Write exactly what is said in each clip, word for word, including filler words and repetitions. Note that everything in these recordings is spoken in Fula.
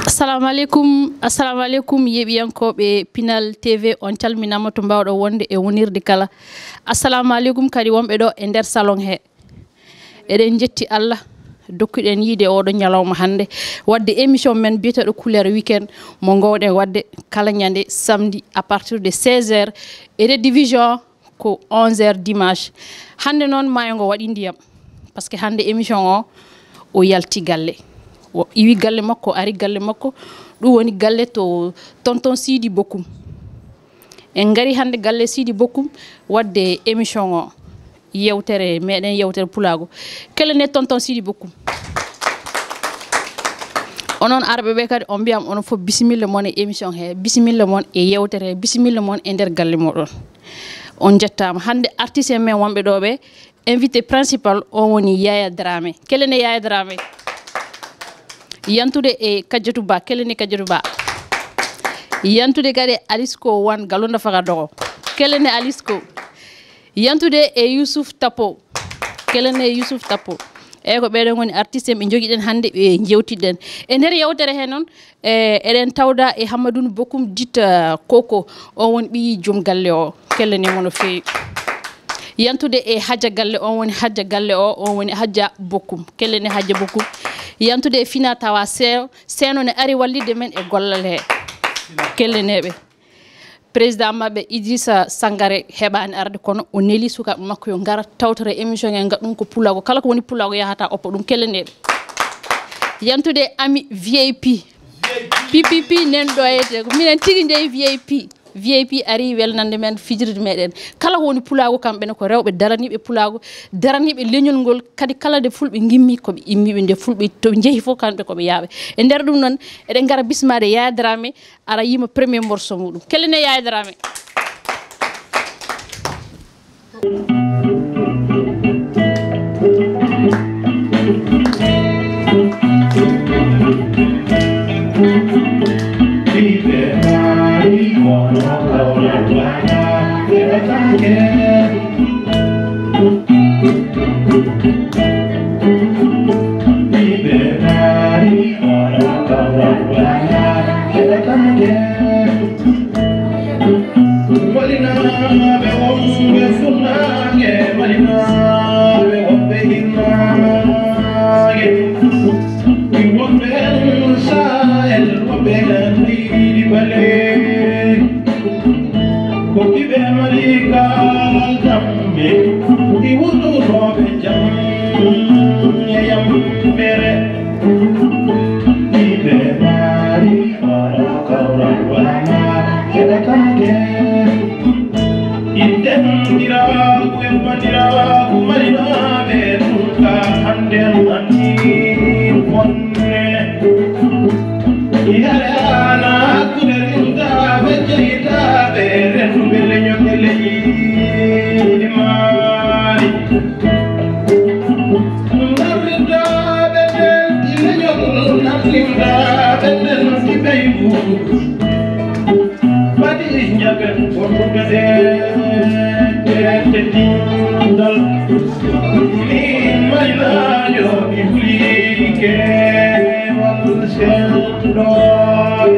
Assalamu aleykum, assalamu aleykum, yeeɓiyankooɓe Pinal T V, on calminaama to mbaawɗo wonde e wonirde kala. Assalamu aleykum kadi wonɓe ɗo e nder salon he. Eɗen njetti Allah dokkuɗen yiide oɗo ñalawma hannde, wadde émission men biyeteeɗo Couleur Weekend, mo ngoowɗen wadde kala ñande samedi à partir de seize heures, e rediffusion ko onze heures dimanche. Hannde noon maayo ngo waɗi ndiyam, parce que hannde émission o, o yalti galle, o iwi galle makko, o ari galle makko, ɗum woni galle to tonton Sidi Bokum. En ngari hannde galle Sidi Bokum wadde émission o, yewtere meɗen, yewtere pulaagu. Kelle ne tonton Sidi Bokum. Onon arɓe ɓe kadi, on mbiyam onon fof bisimilla mon e émission he, bisimilla mon e yewtere he, bisimilla mon e nder galle moɗon. On njettaama. Hannde artiste en men wonɓe ɗo ɓe, invité principal o woni Yaya Dramé. Kelle ne Yaya Dramé. Yantude e Kajjatu Ba, kelle ne Kajjatu Ba. Yantude kadi e Alisco Wan Galunda Faka Dogo. Kelle ne Alisco. Yantude e Youssouf Tapo. Kelle ne Youssouf Tapo. Eyyi, ko ɓeɗon ngoni artiste en ɓe jogiɗen hannde, ɓe jewtiɗen. E nder yewtere he noon, e, eɗen tawda e Hammadoune Bokum dit, eh, Koko. O woni ɓiyi joom galle o. Kelle ne mo no feewi. Yantude e Hajja galle, on woni Hajja galle o, on woni Hajja Bokum. Kelle ne Hajja Bokum. Yantude e Fina Tawa Seeno, Seeno ne ari wallitde men e gollal he. Kelle ne ɓe. Président maɓɓe Idrissa Sangare heɓaani arde, kono o neli sukaaɓe makko yo ngara tawtora émission en, ngaɗa ɗum ko pulaagu. Kala ko woni pulaagu yahata oppo ɗum. Kelle ne ɓe. Yantude e ami V I P. P P P nen ɗo e te, ko minen tigi njeyi V I P. V I P ari welnande men fijirde meɗen. Kala ko woni pulaagu, kamɓe ne ko rewɓe daraniiɓe pulaagu, daraniiɓe leñol ngol. Kadi kala nde fulɓe ngimmi, ko ɓe immiiɓe, nde fulɓe to njehi fof, kamɓe ko ɓe yaaɓe. E nder ɗum noon, eɗen ngara bismaade Yaya Dramé, ara yima premier morceau muɗum. Kelle ne Yaya Dramé. Walinaaɓe wonɓe funnaange, walinaaɓe wonɓe hirnaange, wonɓe Sahel, wonɓe leydi bale, ko ɓiɓɓe Maligal tamɓe, ɗi wurtotooɓe jam e yambere. Ɓiɓɓe maari, hono kawral wala heɗataake. Iden ndiraagu e bandiraagu marinaaɓe tun ka hande anni bonne. Yare ana hakkunde rimtaaɓe jeytaaɓe renduɓe leñol e leydi maari. Narrindaaɓe nden ɗi leñol, narrindaaɓe nden ɗi ɓeygu. Waɗi njaɓen wondude ɗe, ɗe, ɗe ɗinndal. Min maynaajo mi hulike wal sendooɓe.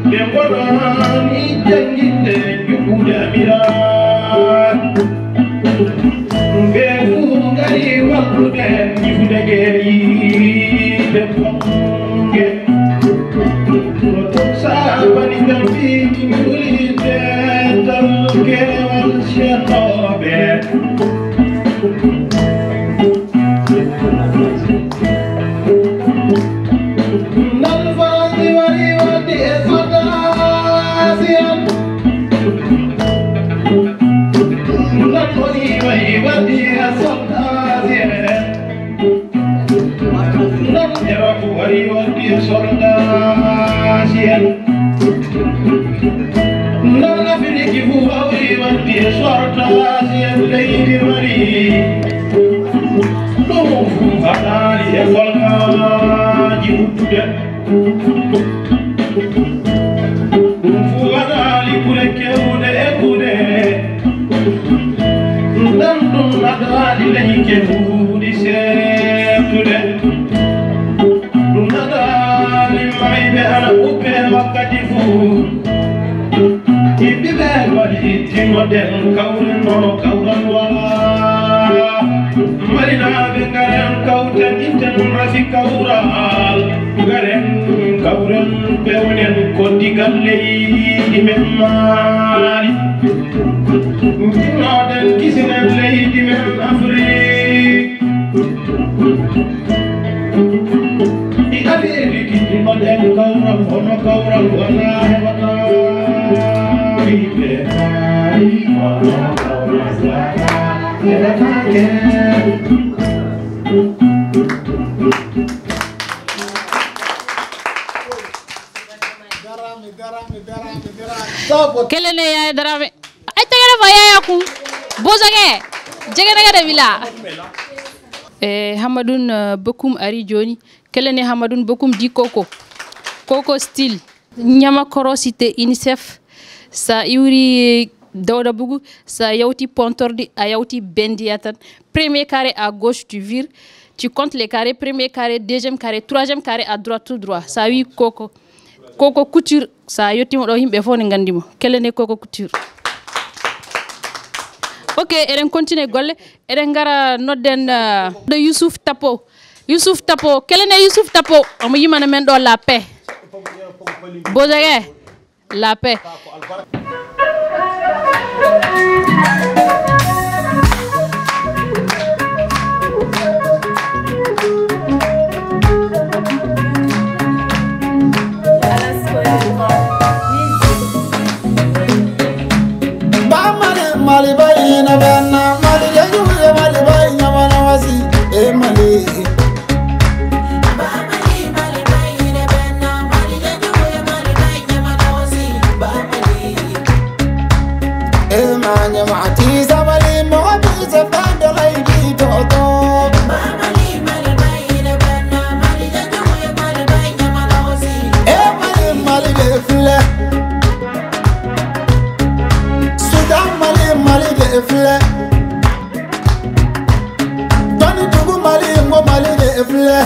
Ɓe mboɗaani jannginde juɓɓude Amiral. Ɓe fuu ngari wallude yifude geeyiiɓe bonnge. Ko ɗum saabani ngambiimi wuli dental keewal ceernooɓe. Nal faandi wari waddi e sodaasi am. Nal woni Waɗi e soldaasi'en. Non Yero ko waɗi waɗi e soldaasi'en. Non Afiriki fof waɗi waɗi e soldaasi'en leydi Mali. Ɗum fof haɗaani e golgaaji ɓuttude. Ɗum fuu waɗaali kuɗe keewɗe e kuɗe. Ɗum ɗum naɗaali leñi keewɗi seetude. Ɗum naɗaali mayɓe ana uppe wakkati fuu. Yiɗɓe ɓe mbaɗi ittinno ɗen kawre nono kawral walaa. Malinaaɓe ngaren kawten itten rafi kawral. Ngaren kawren pewnen ko digal leydi men Mali. Njinnooɗen kisinen leydi men Afrik. Ɗi affaire ɗi ɗi mbaɗen kawral hono kawral wonaa heɓataa. Ɓiɓɓe Mali hono kawral wonaa heɓataake. Kele ne Yaya Dramé. Ay tagale fa Yaya kum. Bozage. Jege na gada bila. Eh, Hamadun, eh, Bokum ari joni. Kele ne Hamadun Bokum di Koko. Koko style. Nyama korosite UNICEF. Sa iwri Dawda Bugu, sa yawti Pontordi, a yawti Bendiya tan. Premier carré à gauche, tu vires. Tu comptes les carrés, premier carré, deuxième carré, troisième carré à droite, tout droit. Sa wi Koko. Koko Couture, sa yettima ɗo, yimɓe fof ne nganndi mo. Kele ne Koko Couture. Ok, eɗen continue golle. Eɗen ngara nodden, uh, ɗo Youssouf Tapo. Youssouf Tapo, kele ne Youssouf Tapo. Omo yimana men ɗo la paix. Bozage, la paix. Ba Mali, Mali bayi na benna, Mali ya juye, Mali bayi na mana wasi, e Mali. E manye ma ti sabali mo bi se pando lai di toto. E Mali, Mali de fle. Sudan, Mali, Mali de fle. Toni tugu Mali, ngo Mali de fle.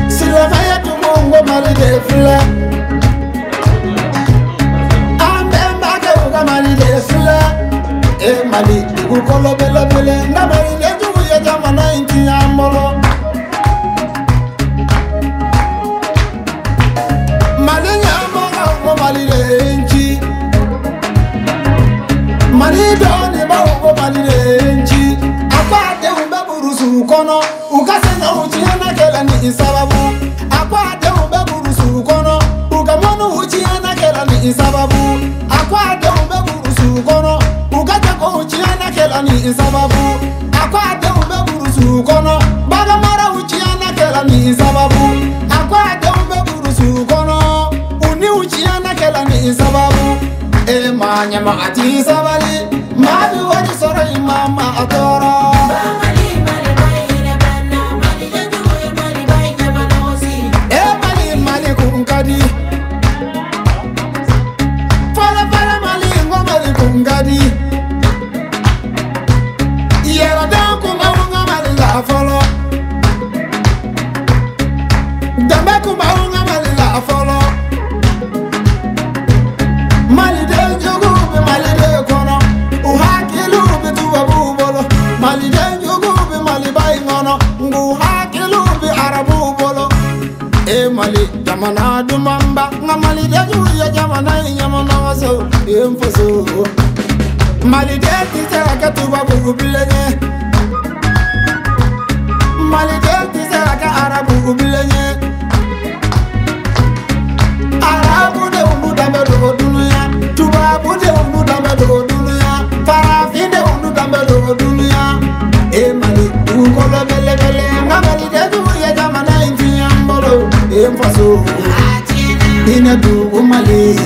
Silafaya tumu ngo Mali de fle. Ambe mbake uga Mali de fle. E Mali, tugu kolo bele bele. Nga Mali de tugu ya jamana inti ambolo. Mali ɲɛmɔgɔ ko Mali de ye n ci. Mali dɔnnibaaw ko Mali de ye n ci. A ko a denw bɛ burusu kɔnɔ, u ka sɛnɛw tiɲɛna kɛlɛ ni sababu. A ko a denw bɛ burusu kɔnɔ, u ka mɔniw tiɲɛna kɛlɛ ni sababu. A ko a denw bɛ burusu kɔnɔ, u ka jagow tiɲɛna kɛlɛ ni sababu. A ko a denw bɛ burusu kɔnɔ, bagan maraw tiɲɛna kɛlɛ ni sababu. A ko a denw bɛ burusu kɔnɔ, u niw tiɲɛna kɛlɛ ni sababu. E ma ɲɛma a ti sabali, maa bɛ wari sɔrɔ i ma ma a tɔɔrɔ. E Mali, Mali kun ka di. Fɔlɔ, fɔlɔ, Mali, n ko Mali kun ka di. Yɛrɛdɔn kun b'anw ka Mali la fɔlɔ. Danbe kun b'anw ka Mali la fɔlɔ. Maliden jugu bɛ Mali de kɔnɔ. U hakiliw bɛ tubabuw bolo. Maliden jugu bɛ Maliba in kɔnɔ. Nka u hakiliw bɛ arabuw bolo. E Mali jamana dumanba, nka Mali de jugu ye jamana in ɲɛmɔgɔ so, e n faso. Mali de tɛ se ka kɛ tubabu bilen ye. Mali de tɛ se ka kɛ arabu bilen ye. Arabu de olu danbe dogo dunuya, tubabu de olu danbe dogo dunuya, fara Ina dugu Mali,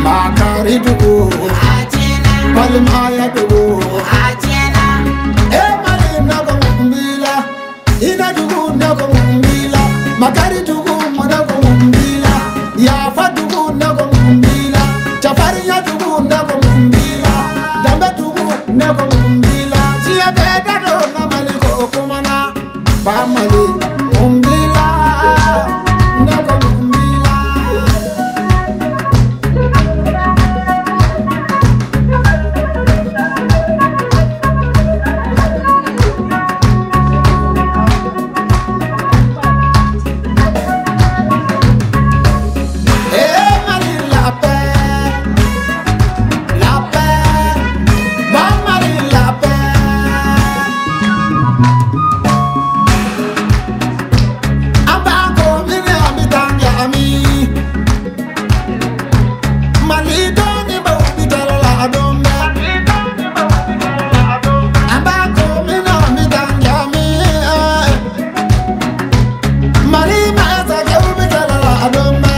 Makari dugu, Balimaya dugu. E Mali, nako mumbila. Ina dugu, nako mumbila. Makari dugu, nako mumbila. Yafa dugu, nako mumbila. Chafariya dugu, nako mumbila. Dambe dugu, nako mumbila. Siya beda do na Mali ko kumana. Ba Mali, mumbila, nako mumbila. Eh, Mali la paix, la paix, ba Mali la paix. Amba ko mine ami tangi ami. Mali doni ba ubi tala la dombe. Amba ko mine ami tangi ami. Mali ma esa ke ubi tala la dombe.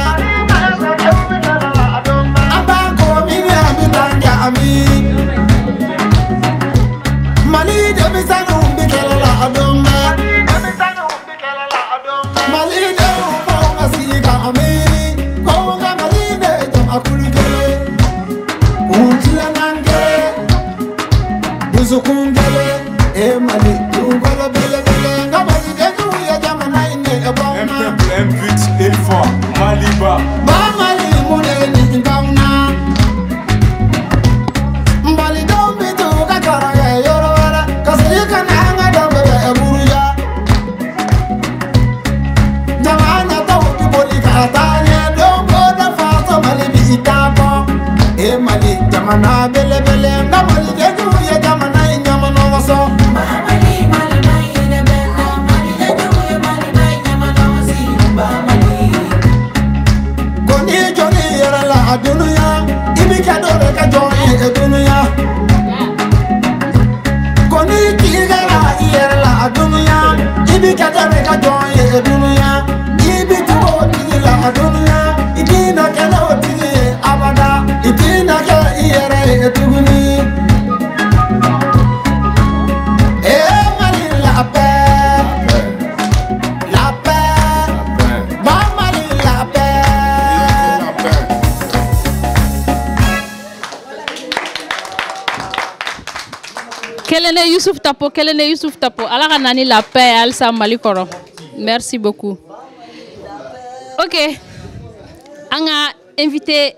Amba ko mine ami tangi ami. Mali de mi sanu ubi tala la dombe. Mali de upa asika ami. Ko nga Mali de jam akulu gele. Kuntila nangele. Busu kungele. E Mali, tungolo bele bele. Nga Mali de nuya jama na ine e boma. M P M huit, Elfa, Maliba. Ba Mali mune ni ngawna. Mbali dombi tu kakara ya yoro wala. Kasika na nga dombe e buruja. Jamana taw ki boli ka tanye dongo da faso Mali bi itako. E Mali jamana bele bele nga Mali de juye jamana inyama no so. Koni joni yara la dunuya, ibi kadore ka joni e dunuya. Koni kigara iyere la dunuya, ibi kadare ka joye dunuya, ibi tuwo tigi la dunuya, idina kala tigi abada, idina kala iyere tuguni. Eh, Mali la paix, la paix, ba Mali la paix. Kelene Youssouf Tapo, Kelene Youssouf Tapo. Ala ka nani la paix, Alsa Malikoro. Merci beaucoup. Ok. Anga invité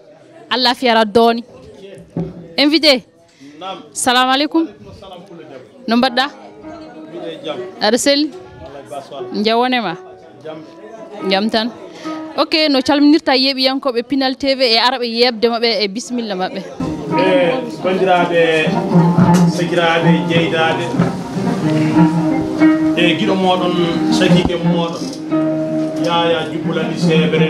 Allah fiara doni. Invité. Salam alaikum. No mbaɗɗa? Aɗa selli? Jawone ma. Jam tan. Ok, no calminirta yeeɓiyankooɓe Pinal T V e araɓe yeeɓde maɓɓe e bisimilla maɓɓe. E banndiraaɓe, sakiraaɓe, jeydaaɓe, e giɗo mooɗon, sakiike mooɗon, Yaya Jubbulali Seebre.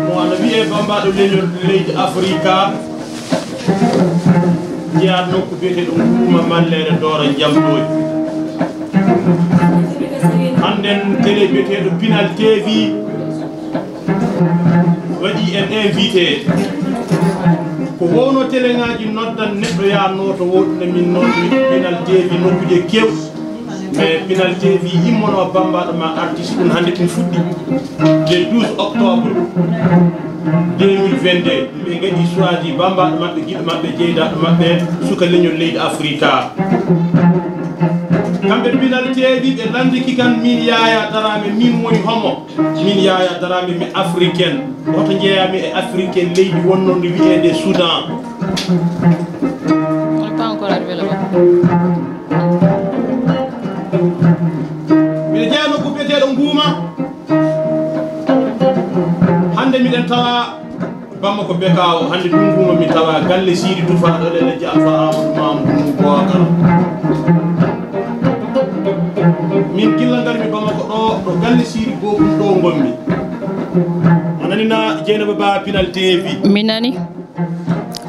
Mo ana wiyee bammbaaɗo leñol leydi Afrika, jeyaa nokku biyeteeɗo Nguuma Malleere Doora Njamdooji. Hannden télé biyeteeɗo Pinal T V waɗii en invité. Ko wowno teleŋaaji noddan neɗɗo yaa nooto woɗɗina min noon mi Pinal T V nokkuuje kew. Mais Pinal T V immono bammbaaɗo ma artiste ɗum hannde ɗum fuɗɗi. Le douze octobre deux mille vingt-deux, ɓe ngaɗi choisi bammbaaɗo maɓɓe, giɗo maɓɓe, jeydaaɗo maɓɓe, suka leñol leydi Afrika. Kamɓe Pinal T V ɓe lanndiki kan min Yaya Darame, min woni homo? Min Yaya Darame mi africaine. Hoto njeeyami e africaine leydi wonnonde wiyeede Soudan. On n'est pas encore arrivé là-bas. Miɗo jeyaa nokku biyeteeɗo Nguuma. Hannde miɗen tawa Bamako Bekaw, hannde ɗum Nguuma mi tawa galle Siidi Tufaaɗo Lelejje Alfa Amadou Mamadou Bookar. Min gilla ngarmi Bamako ɗo, ɗo galle Siidi Bokum ɗo ngonmi. A nani na Jeynaba Ba Pinal T V? Mi nani.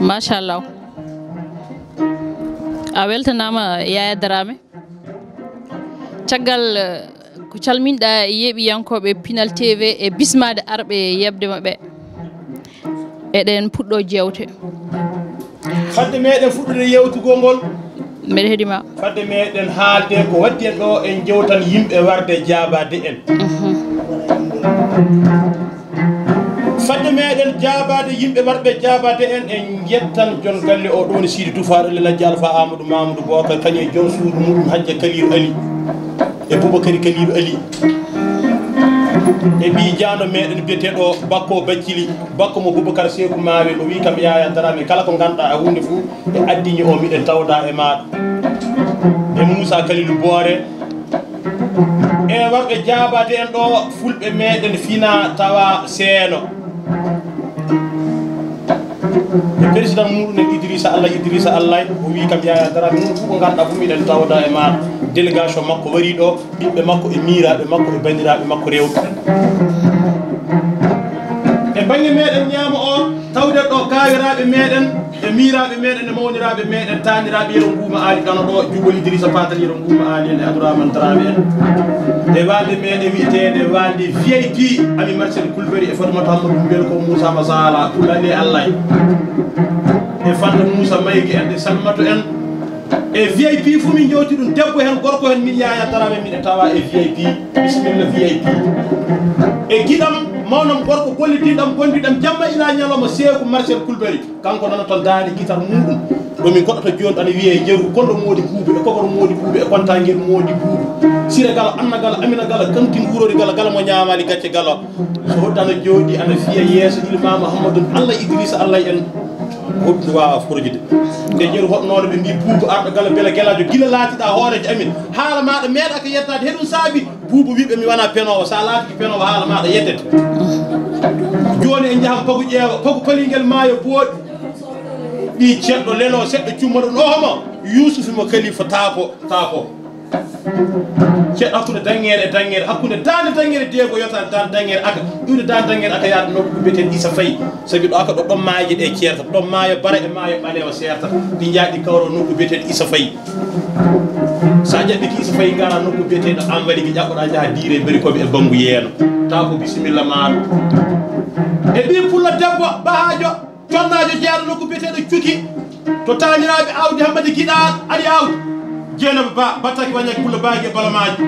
Machallah. A weltanaama Yaya Darame. Caggal, eh, Ko calminɗa yeeɓiyankooɓe Pinal T V e bismaade arɓe yeɓde maɓɓe. Eɗen puɗɗo jeewte. Fadde meɗen fuɗɗude yewtugol ngol. Mbeɗa heɗima. Fadde meɗen haalde ko waddi en ɗo, en jewtan yimɓe warde jaabaade en. Fadde meɗen jaabaade yimɓe warɓe jaabaade en, en jettan jon galle o ɗo ne Sidi Tufaaɗo Lelal Jalfa Amadou Mamadou Bokar, kañum e joom suudu muɗum Hajja Kaliru Ali e Bubakari Kaliru Ali. E ɓii jaando meɗen biyeteeɗo Bakko Baccili, Bakko mo Bubakar Seeku Maawe, o wi kam Yaya Darame, kala ko ngannduɗaa a huunde fuu e addini o, miɗen tawda e maaɗa. E Moussa Kalilu Boore, e warɓe jaabaade en ɗo, fulɓe meɗen fina tawa seeno. E président muɗum en Idrissa Allah, Idrissa Allah, o wi kam Yaya Darame, mum fof ko ngannduɗaa fof miɗen tawda e maaɗa. Délégation makko wari ɗo, ɓiɓɓe makko e miiraaɓe makko e banndiraaɓe makko rewɓe. E baŋnge meɗen ñaamo o, tawde ɗo kaawiraaɓe meɗen e miiraaɓe meɗen e mawniraaɓe meɗen, taaniraaɓe Yero Nguuma Aali Kano ɗo, Jubol Idrissa Patal Yero Nguuma Aali en e Abdourahmane Dramé en. E waalde meɗen wiyeteende waalde V I P, Ami Marcel Kulbari e Fatimata Hammadou Mbel ko Moussa Masala, Kulali Allah en. E Fanta Moussa Mayki en, e Salmatu en. E V I P fof min jewti ɗum, debbo heen, gorko heen, min Yaya Darame miɗa tawa e V I P. Bisimilla V I P. E giɗam, mawnam gorko, gollidinɗam, gondiɗam, jamma ila ñalawma, Seeku Marcel Kulbari. Kanko nana toon daande guitar muɗum. Ɗo min koɗɗoto jooni, ana wiyee Jeru, Kondo Moodi Buubu, e Kokoro Moodi Buubu, e Kontaangel Moodi Buubu. Sire Galo, Anna Galo, Amina Galo, Kanti Nguurori Galo, Galo mo ñaamaali gacce Galo. So hoɗɗi ana jooɗi, ana fiya yeeso Ilma Muhammadun Allah Idrissa Allah en. Hoɗɗi waawa forjude. Nde Jeru hoɗnooɗo ɓe mbii Buubu arɗo Galo Bela Gelaajo, gila laatiɗaa hooreejo amin. Haala maaɗa meeɗa ko yettaade, heɗum saabi. Buubu wiɓe mi wona penoowo, so a laatike penoowo haala maaɗa yeddete. Jooni en njahan Pagu ƴeewa, Pagu palingel maayo booɗi. Ɓii ceɗɗo lelo seɗɗo cumma ɗum, oho mo Yuusufi mo Kalifa Taapo, Taapo. Ceɗɗo hakkunde Daŋŋeere e Daŋŋeere, hakkunde Daande Daŋŋeere Deego yota Daande Daŋŋeere Aka, iwde Daande Daŋŋeere Aka yaade nokku biyeteeɗo Isa Fayi. Sabi ɗo Aka ɗo ɗon maaje ɗe ceerta, ɗon maayo Bara e maayo Ɓaleewa seerta. Ɗi njaaɗi kawro nokku biyeteeɗo Isa Fayi. So a jaɓɓike Isa Fayi, ngara nokku biyeteeɗo Ambali, ki ƴaɓɓoɗaa njaha Diire Beri Kobe e Banngu Yeeno. Taw ko bisimilla maaɗa. E ɓii pullo debbo Bahaajo, connaajo jeyaɗo nokku biyeteeɗo Cuki, to taaniraaɓe Awdi Hammadi Giɗaaɗo, Aɗi Awdi. Jeenaba Ba, Battaki Wañaki Pullo Baagi e Balamaaji.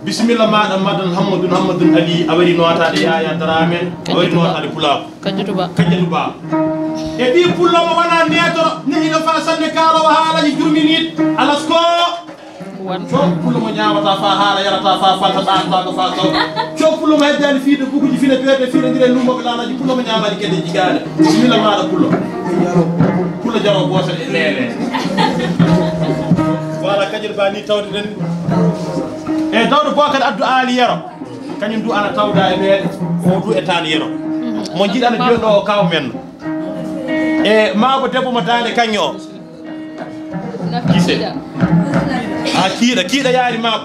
Bisimilla maaɗa, Madan Hammadun, Hammadun Ali, a wari nootaade Yaya Daraame, a wari nootaade Pulaaku. Kajjatu Ba. Kajjatu Ba. E ɓii pullo mo wona neetoro, nehiɗo faa sanne kaaloowo haalaaji jurminiiɗo, alasko. Wan. Coo pullo mo ñaamata faa haala, yarata faa falta, ɗaantaako faa kaw. Coo pullo mo heddaani fiide buguji fine beete, fiɗondire lummooɓe laanaaji, pullo mo ñaamaani kede jigaane. Bisimilla maaɗa pullo. Pullo jaro gooto e leele. Voilà, kañum ba ni tawde ɗen. E dawɗo Bookar Addu Aali Yero. Kañum du ana tawda e meeɗe, o du e taan Yero. Mo njiɗa no jooni ɗo o kaw men. E maabo debbo mo daande kaŋŋe o. Gise. A kiiɗa, kiiɗa yaari maabo.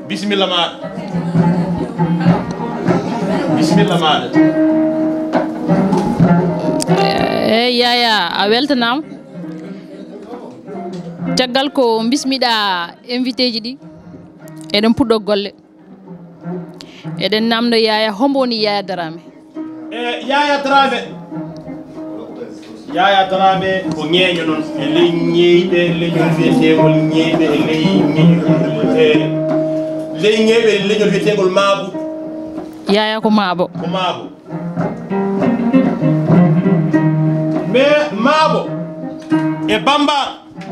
Bisimilla maaɗa. Bisimilla maaɗa. Eey, Yaya, a weltanaama. Caggal ko bismiɗa invité ji ɗi, eɗen puɗɗo golle. Eɗen namndo Yaya, hombo woni Yaya Dramé? E Yaya Dramé. Yaya Dramé ko ñeeño noon e ley ñeeyɓe leñol wiyeteengol ñeeyɓe e ley ñeeyɓe, e ley ñeeyɓe leñol wiyeteengol Maabu. Yaya ko Maabo. Ko Maabo. Mais Maabo e Bamba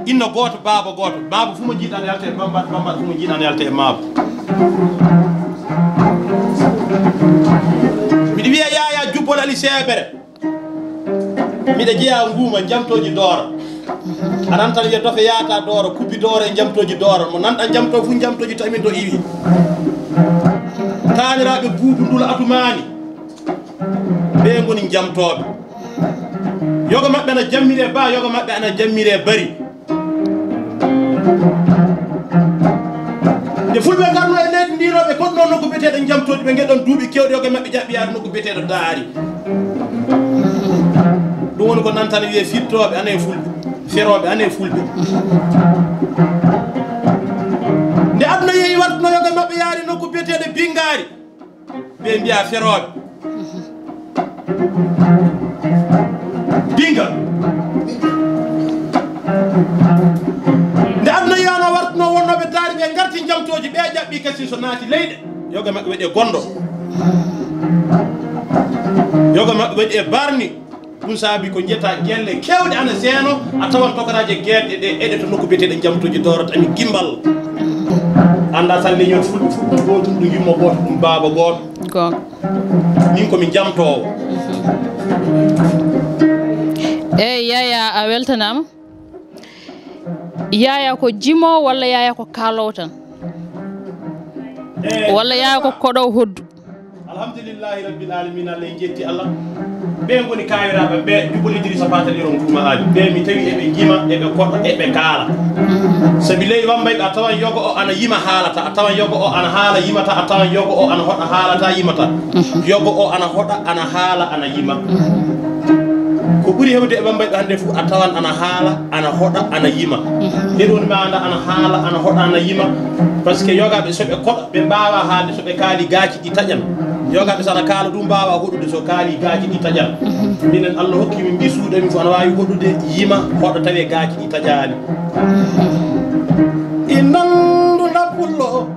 inno gooto, baaba gooto. Baaba fu mo njiɗan yalta e Bamba, Bamba fu mo njiɗan yalta e Maabo. Miɗo wiya Yaya Jubbol Ali Seebere. Miɗo jeyaa Nguuma, Njamtooji Dooro. A nantan wiya dofe yaata Dooro, kubbi Dooro e Njamtooji Dooro. Mo nanɗan Njamtoo fu, Njamtooji to amin to iwi. Taaniraaɓe Buubu Ndula Atumaani. Ɓe ngoni Njamtooɓe. Yoga maɓɓe ana jammire Ba, yoga maɓɓe ana jammire Bari. Nde Fulɓe ngarno e leydi ndi ɗo, ɓe koɗno nokku biyeteeɗo Njamtooji, ɓe ngeɗon duuɓi keewɗi, yoga maɓɓe jaɓɓi yaade nokku biyeteeɗo Daari. Ɗum woni ko nantan wiye fittooɓe ana e Fulɓe, ferooɓe ana e Fulɓe. Nde aduna yehi wartuno, yoga maɓɓe yaari nokku biyeteeɗo Ɓe mbiya ferooɓe. Binga. Nde aduna yano wartuno wonnooɓe taari ɓe ngarti jamtooji ɓe ƴaɓɓi kasi so naati leyɗe. Yoga maɓɓe waɗi e Gondo. Yoga maɓɓe waɗi e Barni. Ɗum saabi ko njiyata gelle keewɗe ana seeno, a tawan tokaraaje geerɗe ɗe eɗe to nokku biyeteeɗo Jamtooji Dooro tami Gimbal. Annda tan leñol fulɓe fof ɗum gootum, ɗum yumma gooto, ɗum baaba gooto. Goonga. Min ko mi jamtoowo. Eyi, Yaya, a weltanaama. Yaya ko jimo walla Yaya ko kaalowo tan? Eyi. Walla Yaya ko koɗowo hoddu? Alhamdulillahi rabbil alamin, Allah en jetti Allah. Ɓe ngoni kawiraaɓe ɓe, Jubol Idrissa Fatal Yero Nkuuma Ali. Ɓe mi tawi eɓe jima, eɓe koɗa, eɓe kaala. Sabi ley Bambay ɓe a tawan yogo o ana yima haalata, a tawan yogo o ana haala yimata, a tawan yogo o ana hoɗa haalata yimata. Yogo o ana hoɗa, ana haala, ana yima. Ko ɓuri hewde e Bambay ɓe hannde fof a tawan ana haala, ana hoɗa, ana yima. Nde ɗon maanda ana haala, ana hoɗa, ana yima. Parce que yoga ɓe so ɓe koɗa, ɓe mbaawa haalde so ɓe kaali gaaci ɗi taƴan. Yoga ɓe so ana kaala ɗum mbaawa hoɗude so kaali gaaci ɗi taƴan. Minen Allah hokki min mbi suuɗe min fof ana waawi hoɗude, yima, hoɗa tawi gaaci ɗi taƴaani. Innan ɗum ɗappullo.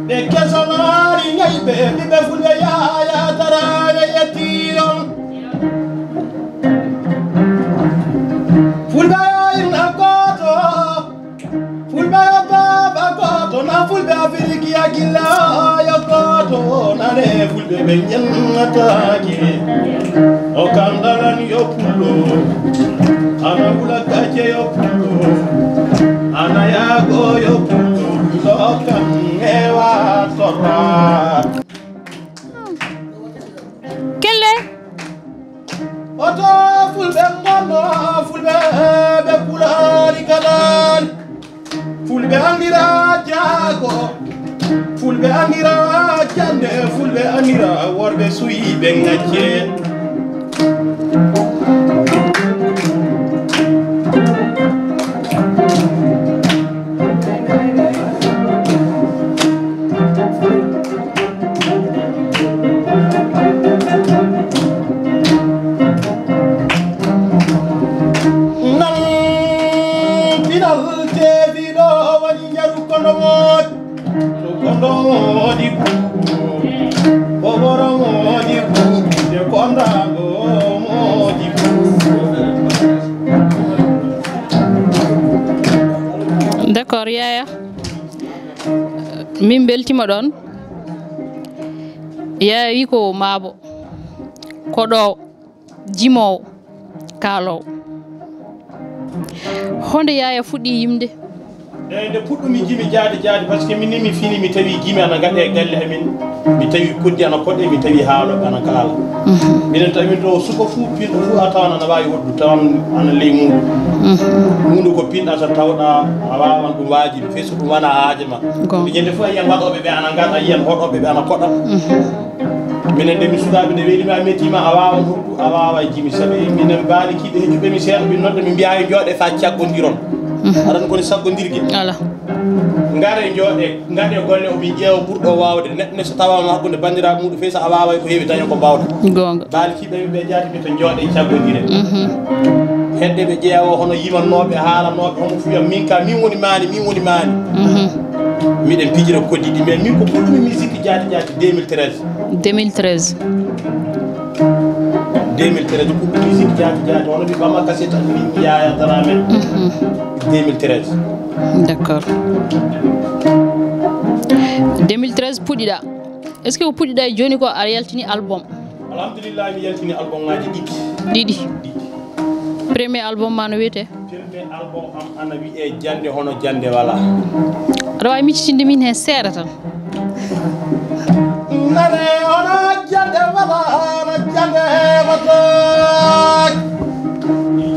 Ɓe kesanaari ñayɓe, ɓiɓɓe fulɓe Yaya Darame yetti on. Fulɓe yo inna gooto, fulɓe yo baaba gooto, na fulɓe Afiriki ya gilla yo gooto, nane fulɓe ɓe ñennataake. O kandalan yo pullo, ana wula gacce yo pullo, ana yaago yo pullo, lokan ewa torra. Kelle. Oto fulɓe ngonno, fulɓe ɓe kulaali kalaali. Fulɓe anndira jaago, fulɓe anndira jannde, fulɓe anndira worɓe suyiɓe ngacce. Nan pinal teefiɗo woni njaru kondo moƴ. So kondo moɗi bubu, boboro moɗi bubu, de kondago moɗi bubu. D'accord, Yaya. Min mbeltima ɗon. Yaya wi ko maabo. Koɗo. Jimoowo, kaaloowo. Honde Yaya fuɗɗi yimde? Eyi, nde puɗɗumi jimi jaade jaade, parce que min ni mi fini, mi tawi jimi ana ngaɗe e galle amin. Mi tawi koddi ana koɗe, mi tawi haalooɓe ana kaala. Minen tawi min ɗo suka fuu, pinɗo fuu a tawan ana waawi hoddu, tawan ana ley muuɗum. Huunde ko pinɗata tawɗa a waawan ɗum waajibi, fay so ɗum wona haaje ma. Goonga. Ñande fof a yiyan waɗooɓe ɓe ana ngaɗa, a yiyan hoɗooɓe ɓe ana koɗa. Minen de mi sukaaɓe, nde welima, mettima, a waawan hoddu, a waawa jimi. Sabi minen baalikiiɓe heccuɓe mi seeɗa, min nodda, min mbiya, "Hay jooɗe fa caggondiron." Aɗa anndi ko woni saggondirge? Ala. Ngare jooɗe, ngaɗe golle, o mi ƴeewa ɓurɗo waawde. Neɗɗo ne so tawaama hakkunde banndiraaɓe muɗum, fay so a waaway ko heewi, daña ko mbaawɗa. Goonga. Baalikiiɓe ɓe jaati ɓe to jooɗe caggondire. Hedde ɓe ƴeewa hono yimannooɓe, haalanooɓe, homo fuya, min ka, min woni maani, min woni maani. Miɗen pijira koddi ɗi, mais min ko puɗɗumi musique jaati jaati deux mille treize. Deux mille treize. Deux mille treize, ko musique jaati jaati, hono mi ɓama cassette am, min Yaya Darame. Deux mille treize. D'accord. Deux mille treize puɗɗiɗa. Est-ce que ko puɗɗiɗa e jooni ko aɗa yaltini album? Alhamdulillah, mi yaltini album ngaji ɗiɗi. Ɗiɗi. Ɗiɗi. Premier album ma no wiyete? Premier album am ana wiyee Jannde hono jannde walaa. Aɗa waawi miccitinde min heen seeɗa tan? Nane hono jannde walaa, hono jannde heɓataake.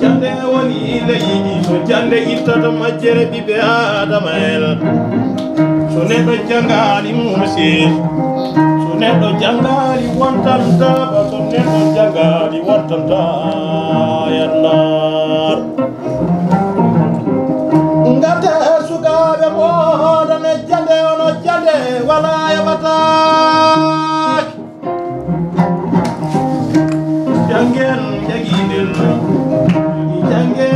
Jannde woni leydi, so jannde ittata majjere ɓiɓɓe Aadama en. So neɗɗo janngaali muusi, so neɗɗo janngaali wontantaako, so neɗɗo janngaali wontantaa yannar. Ngate sukaaɓe mooɗon e jannde, hono jannde walaa e ɓataake. Jagiɗen, jannge,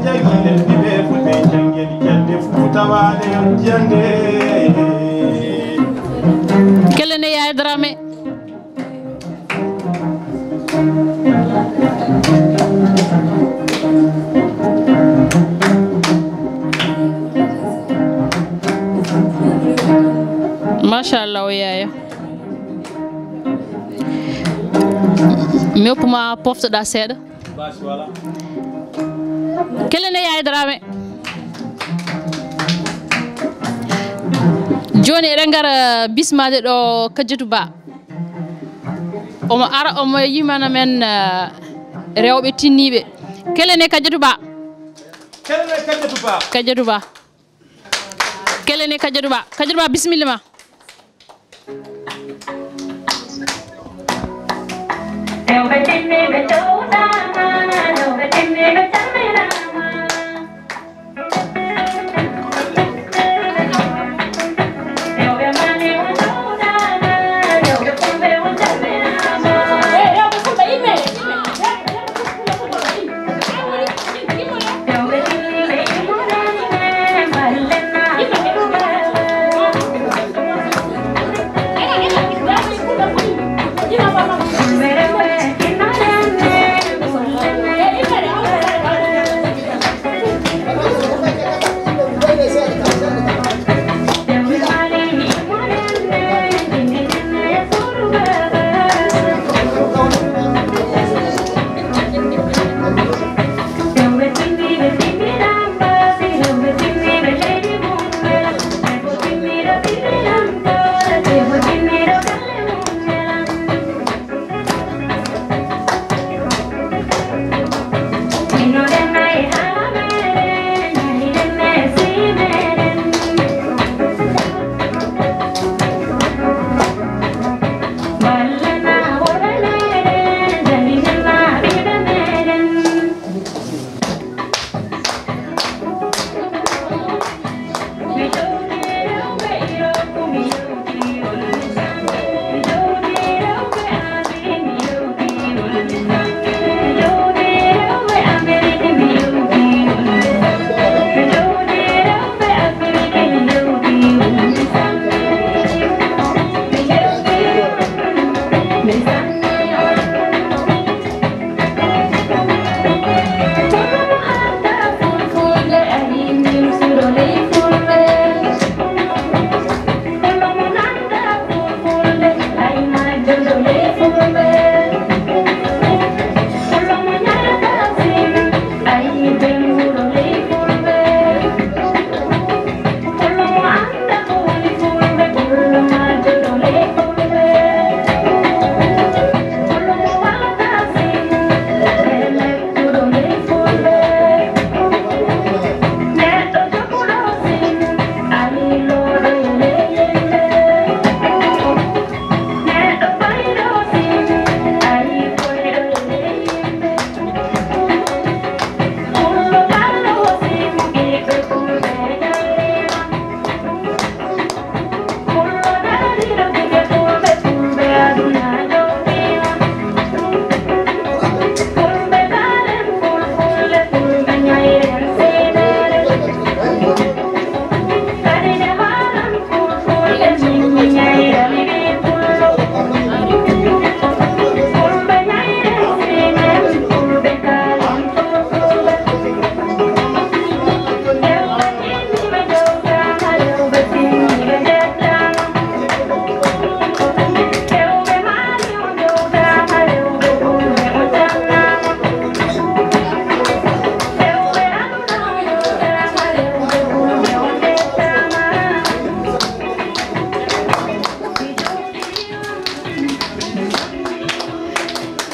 jagiɗen, ɓiɓɓe fulɓe, janngen jannde Fuuta Waalo, jannde. Kelle ne Yaaya Dramé. Machallah, o Yaaya. Mi hokkuma poftoɗa seeɗa. Kelle ne Yaaya Dramé. Jooni eɗen ngara bismaade ɗo Kajjatu Ba. Omo ara, omo yimana men, eh, rewɓe tinniiɓe. Kelle ne Kajjatu Ba. Kelle ne Kajjatu Ba. Kajjatu Ba. Kelle ne Kajjatu Ba. Kajjatu Ba, bisimilla ma. Rewɓe tinniiɓe cowɗaama, rewɓe tinniiɓe calminaama. Rewɓe Mali on cowɗaama, rewɓe Fulɓe on calminaama. Rewɓe Fulɓe, yimɓe, yimɓe.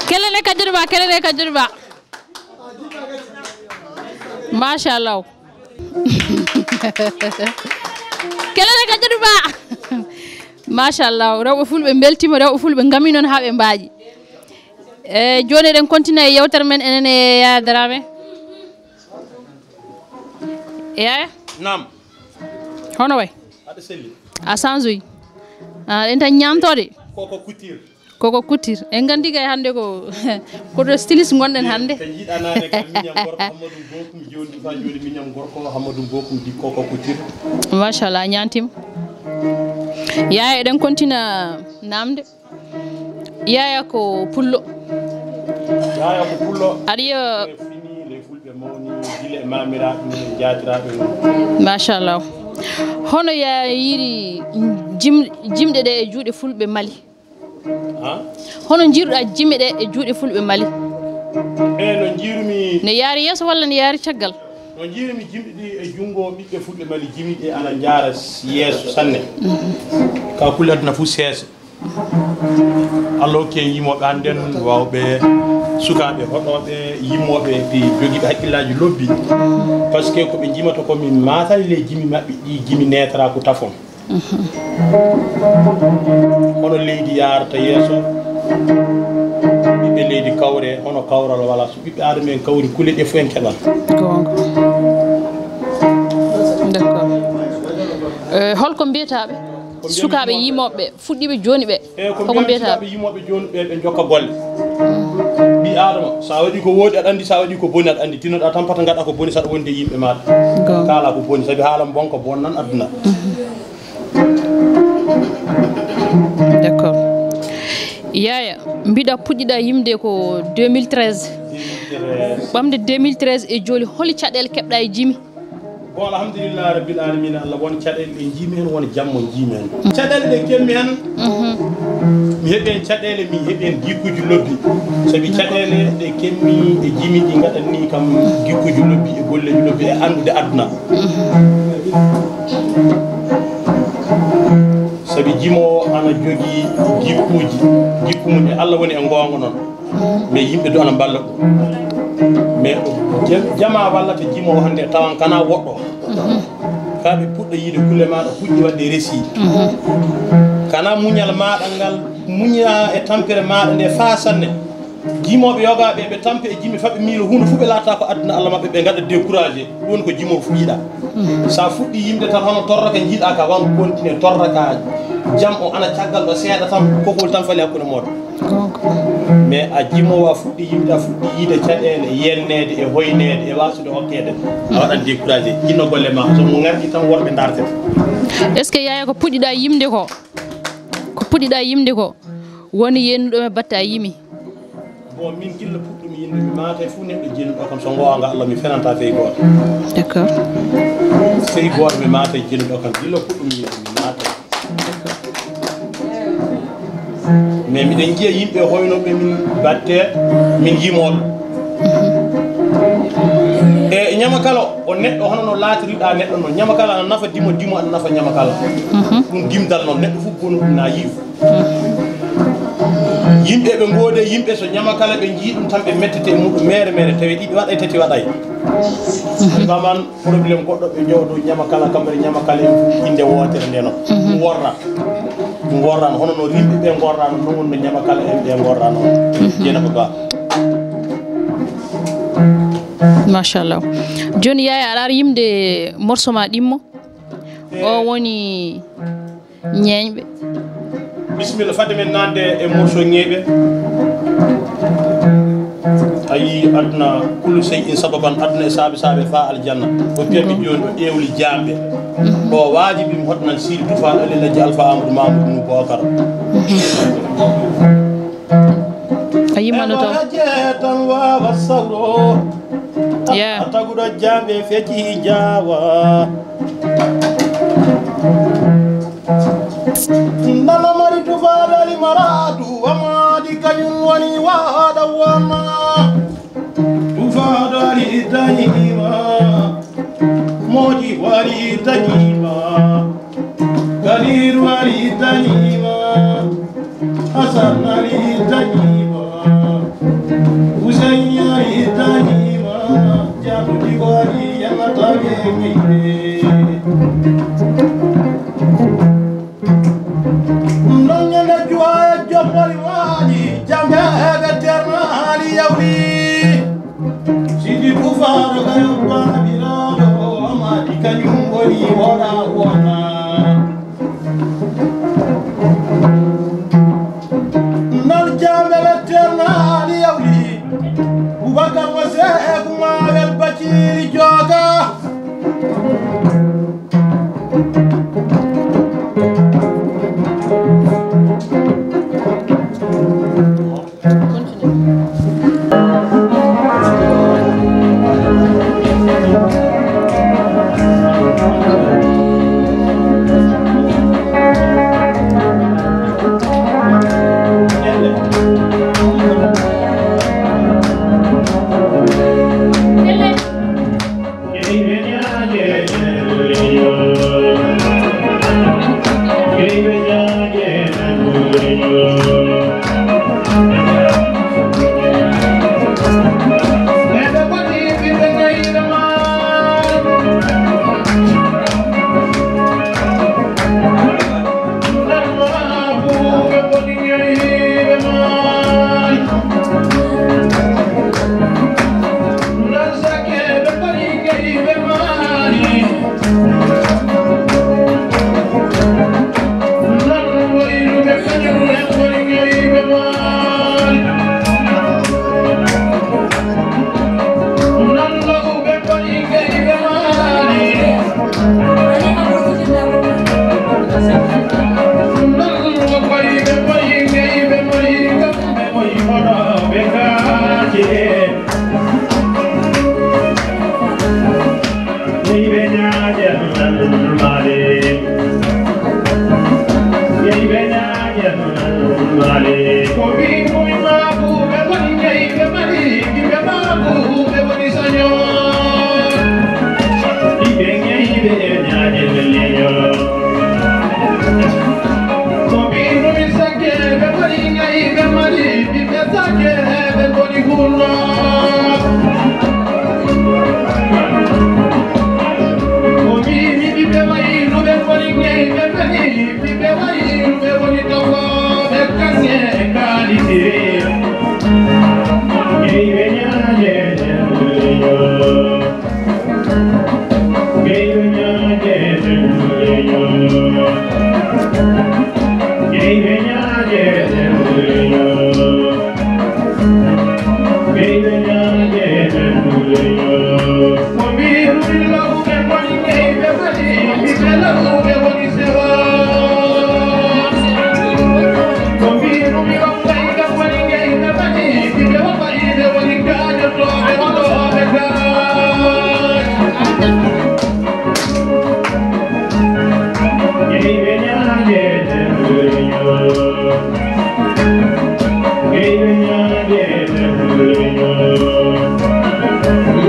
Kelle ne Kajjatu Ba, kelle ne Kajjatu Ba. Machallah. Kelle ne Kajjatu Ba. Machallah. Rewɓe fulɓe mbeltima, rewɓe fulɓe ngami noon haa ɓe mbaaƴi. E jooni eɗen kontina e yewtere men enen e Yaya Dramé. Yaya? Naam. Hono way? Aɗa selli. A sansoyi. A ɗen tan ñaamtoode. Koko couture. Koko Couture. En nganndi kay hannde ko, ko to styliste ngonɗen hannde. Ko yiɗanaade kam miñam gorko Hammadou Bokum, jooni ɗum fa jooni miñam gorko Hammadou Bokum di Koko Couture. Machallah, a ñaantiima. Yaaya, eɗen kontina naamde. Yaaya ko pullo. Yaaya ko pullo. Aɗa yiya. Fini, les Fulɓe mawni, gila e maamiraaɓe mum, e jaatiraaɓe mum. Machallah. Hono Yaaya yiiri jim-, jimɗe ɗe e juuɗe Fulɓe Mali? Ha? Hono njiiruɗaa jimɗe ɗe e juuɗe Fulɓe Mali? E no njiirumi. Ne yaari yeeso walla ne yaari caggal? No njiirumi jimɗe ɗi e junngo ɓiɓɓe Fulɓe Mali jimi ɗe ana njaara yeeso sanne. Ka kulle aduna fof seeso. Allah hokki en yimooɓe hannden, waawɓe, sukaaɓe hoɗooɓe, yimmooɓe, ɓe jogiiɓe hakkillaaji lobbi. Parce que ko ɓe njimata ko min maatani le jimi maɓɓe ɗi jimi neetara ko tafon. Hono leydi yaarata yeeso, ɓiɓɓe leydi kawre, hono kawral wala. So ɓiɓɓe Aadama en kawri, kule ɗe fof en keɓan. Goonga. D'accord. Eh, holko mbiyataa ɓe? Ko mbiyanmi sukaaɓe yimooɓe? Yimooɓe fuɗɗiiɓe jooni ɓe, eeyi, ko mbiyanmi mbiyata sukaaɓe yimooɓe jooni ɓe, ɓe njokka golle. Ɓii Aadama, so a waɗii ko wooɗi, aɗa anndi, so a waɗii ko boni, aɗa anndi. Tinnoɗaa tan pata ngaɗa ko boni, saɗa wonde yimɓe maaɗa. Goonga. Kaala ko boni, sabi haala bonka bonnan aduna. D'accord. Yaaya, mbiɗa puɗɗiɗa yimde ko deux mille treize. Ɓamde deux mille treize e jooni, holi caɗeele keɓɗa e jimi? Bon, alhamdulillahi rabbil alamina, Allah won caɗeele ɗe njiimi heen, won jammo njiimi heen. Caɗeele ɗe kemmi heen, mi heɓi heen caɗeele, mi heɓi heen gikkuuji lobbi. Sabi caɗeele ɗe kemmi e jimi ɗi ngaɗanni kam gikkuuji lobbi e golleeji lobbi e anndude aduna. Sabi jimo ana jogii gikkuuji, gikku mum e Allah woni e ngoonga noon. Mais yimɓe du ana mballa ɗum. Mais jam-, jamaa wallata jimoowo hannde tawan kana woɗɗo. Ka ɓe puɗɗa yiide kulle maaɗa puɗɗi waɗde resi. Kana muñal maaɗa ngal muña e tampere maaɗa nde faa sanne. Jimooɓe yogaaɓe ɓe tampe e jimi faɓe miilo huunde fof ɓe laatta ko aduna Allah maɓɓe ɓe ngaɗa découragé. Ɗum woni ko jimoowo fof yiɗa. Sa fuɗɗi yimde tan hono torra ka jiiɗa ka wan continue torra ka jam o ana caggal ɗo seeɗa tan kokol tan fali hakkunde mooɗon. Mais a jimoowo, a fuɗɗi yimde, a fuɗɗi yiide caɗeele, yenneede e hoyneede e waasude hokkeede, a waɗan découragé. Jinno golle ma, so mo ngarti tan worɓe ndartete. Est-ce que Yaaya ko puɗɗiɗa yimde ko? Ko puɗɗiɗa yimde ko? Woni yennuɗo e batte a yimi? Bon, min gilla puɗɗumi yimde, mi maata e fuu neɗɗo jinnuɗo kam, so ngoonga Allah, mi fenanta fey gooto. D'accord. Fey gooto mi maata e jinnuɗo kam, gilla puɗɗumi yimde, mi maata. Mais miɗen njiya yimɓe hoynooɓe min batte, min yimooɓe. E ñamakala o neɗɗo hono no laatiriɗa neɗɗo noon. Ñamakala ana nafa dimo, dimo ana nafa ñamakala. Ɗum dimdal noon, neɗɗo fof bonu ɗum na yiw. Yimɓe ɓe ngoode yimɓe so ñamakala ɓe njii ɗum tan ɓe mettete e muɗum mere mere tawi ɗiɗi waɗay tati waɗay. Ɓe mbaman problème goɗɗo ɓe jooɗo ñamakala kamɓe ñamakala en fof innde wootere nde noon. Ɗum worra. Ɗum worrano hono no rimɓe ɓe ngorrano noon wonno ñamakala en ɓe ngorrano. Jeena ko ba. Machallah. Jooni Yaaya aɗa ar yimde morceau ma ɗimmo. O woni ñeeñɓe. Bisimilla, fadde men nande e morceau ñeeɓe. A yii aduna kullu sey in sababan, aduna e saabe saabe faa aljanna. O piyami jooni o ƴeewli jaamɓe. O waajibi mi hoɗnan Sidi Tufa Alil Lajji Alfa Amadou Mamadou Nubokar. A yimmano taw. Tan waawa sawro. Ya. A taguɗo jaamɓe fecci jaawa. Nana mari tufaadali maraatu wamaadi kañum woni waada wama. Tufaadali tañima. Moodi wari tañima. Kabiir wari tañima. Hasan Ali tañima, Huseyn Ali tañima, Jaatu Digo Ali yannata ɓe meyde. Ɗon ñande juwa e joppoli waali, jambe e ɓe ternaali yawli. Sidi Tufaaro kayo baabiraaɗo, Amadi kañum woni wona wona. Bakar wa Seeku Maawel Baciri Jooka.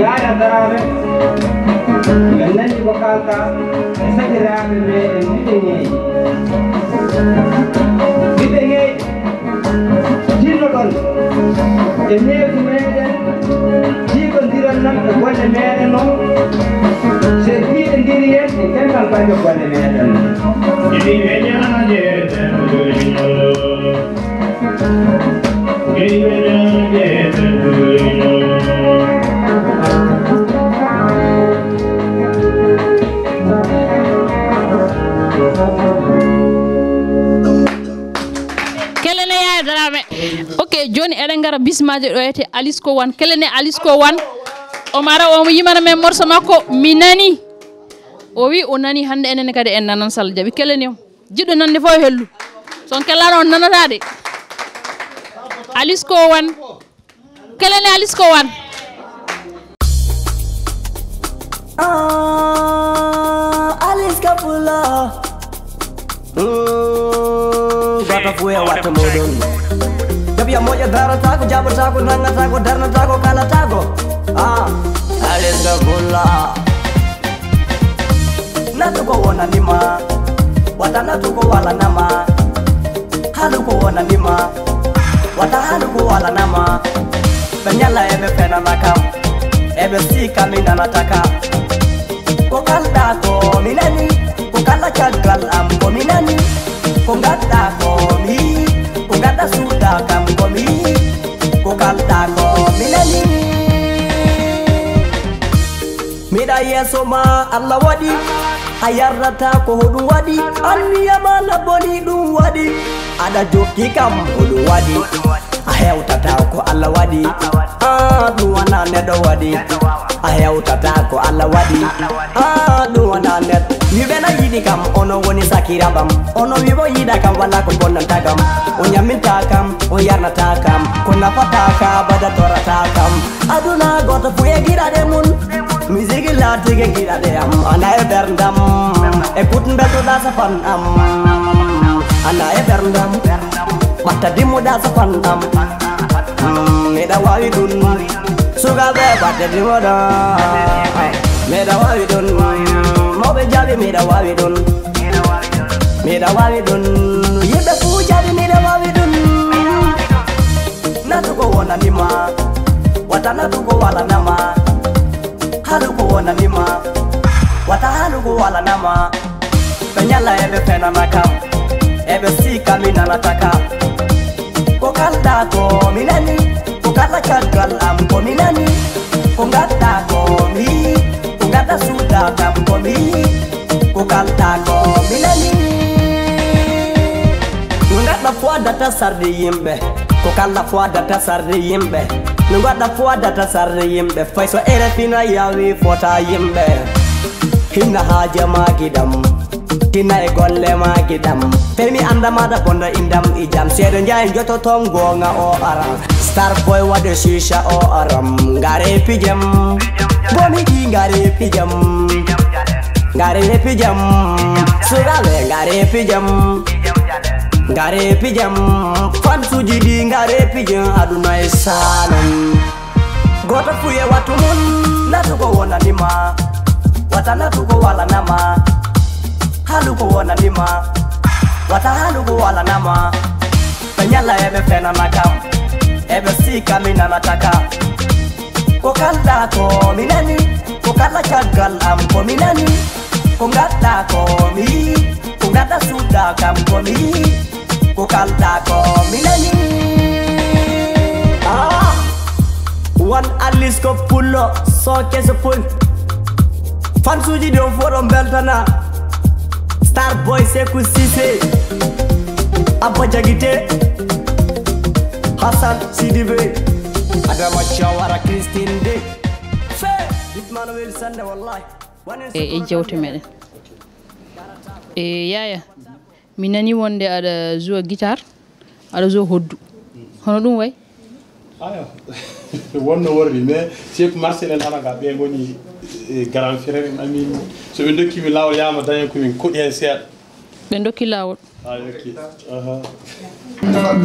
Yaya Daraɓe, en nani ko kalɗa e sakiraaɓe meɗen ɓiɓɓe Ŋeeñi. Ɓiɓɓe Ŋeeñi, tinnoɗon e neesu meɗen, jiiɗondiron non e golle meɗen non. So en piiɗondiri en, en kentan bannge golle meɗen non. Kelene Yaya Dramé. Ok, joni eɗen ngara bismajo ɗo ete Alice ko wan. Kelene Alice ko wan. O mara o yimana men morso makko mi nani. O wi o nani hande enen kadi en nanan sal jaɓi kelene o. Jiɗɗo nande fof e hellu. So on kelano on nanata de. Alice ko wan. Kelene Alice ko wan. Ah, Alice Kapula. Mm, goto fof e watta muɗum. Jaɓi a moƴƴo darata ko jaɓata ko nangata ko darnata ko kalata ko. Ah, Alice Kapula. Natu ko wonanima, wata natu ko walanama. Halu ko wonanima, wata halu ko walanama. Ɓe ñalla eɓe fenana kam, eɓe sika mi nanata kam. Ko kalɗa ko mi nani, ko kala caggal am ko mi nani. Ko gaɗɗa ko mi yi, ko gaɗɗa suuɗa kam ko mi yi. Ko kalɗa ko mi nani. Miɗa yeeso ma Allah waɗi, a yarrata ko hoɗum waɗi, anniya ma na boni ɗum waɗi. Aɗa jokki kam, ko ɗum waɗi. A hewtata ko Allah waɗi. Ah, ɗum wona neɗɗo waɗi. A hewtata ko Allah waɗi. Ah, ɗum wona neɗɗo. Wiɓe na yiɗi kam, ono woni sakirabam. Ono wiɓo yiɗa kam, wala ko bonnanta kam. O ñamminta kam, o yarnata kam. Ko nafata ka, bada torata kam. Aduna goto fu e giɗaɗe mum. Misigi laatike giɗaɗe am. Ana e berndam. E kut mbeltoɗa sapan am. Ana e berndam. Ɓatta dimmuɗa sapan am. Mm, miɗa wawi ɗum. Sukaɓe ɓatta dimmuɗa. Miɗa wawi ɗum. Mawɓe jaabi miɗa wawi ɗum. Miɗa wawi ɗum. Yimɓe fu jaabi miɗa wawi ɗum. Natu ko wonanima. Wata natu ko walanama. Halu ko wonanima. Wata halu ko walanama. Ɓe ñalla eɓe fenana kam. Eɓe sika mi nanata ka. Ko kalɗa ko mi nani. Ko kala caggal am ko mi nani. Ko gaɗɗa ko mi yi. Ko gaɗɗa suuda kam ko mi yi. Ko kalɗa ko mi nani. Ko gaɗɗa fo adata sarde yimɓe. Ko kala fo adata sarde yimɓe. No gaɗɗa fo adata sarde yimɓe. Fay so R F I na yawi fota yimɓe. Hinna haaje ma giɗam. Tinna e golle ma giɗam. Fay mi anda maɗa bonda indam e jam. Seeɗa njaay joto toon goonga o ara. Star boy waɗe shisha o aram. Ngare pijem. Bomi ɗi ngare pijem. Ngare pijem. Sukaɓe ngare pijem. Ngare pijem. Fansuji ɗi ngare pijem. Aduna e salon. Goto fu e wattu mum. Natu ko wonanima. Wata natu ko walanama. Halu ko wonanima. Wata halu ko walanama. Ɓe ñalla eɓe fenana kam. Eɓe sika mi nanata ka. Ko kalɗa ko mi nani. Ko kala caggal am ko mi nani. Ko gaɗɗa ko mi yi. Ko gaɗɗa suuɗa kam ko mi yi. Ko kalɗa ko mi nani. Ah! Wan Alice ko pullo, so kese pul. Fansuji ɗi on fof ɗon beltana. Star Boy Sekou Cissé. Abba Jagite. Hassan Sidibé. Adama Jawara Christine Dey. Fe! Hitman Wilson de wallahi. E, e jewte meɗen. E, Yaya, mi nani wonde aɗa joua guitare, aɗa joua hoddu. Hono ɗum way? Aya, wonno worri, mais Cheikh Marcel en ana ga, ɓe ngoni, e, grand frère en amin. So ɓe dokkimi laawol, yama daña ko min koɗi hen seeɗa. Ɓe dokki laawol. Ah, ok. Aha.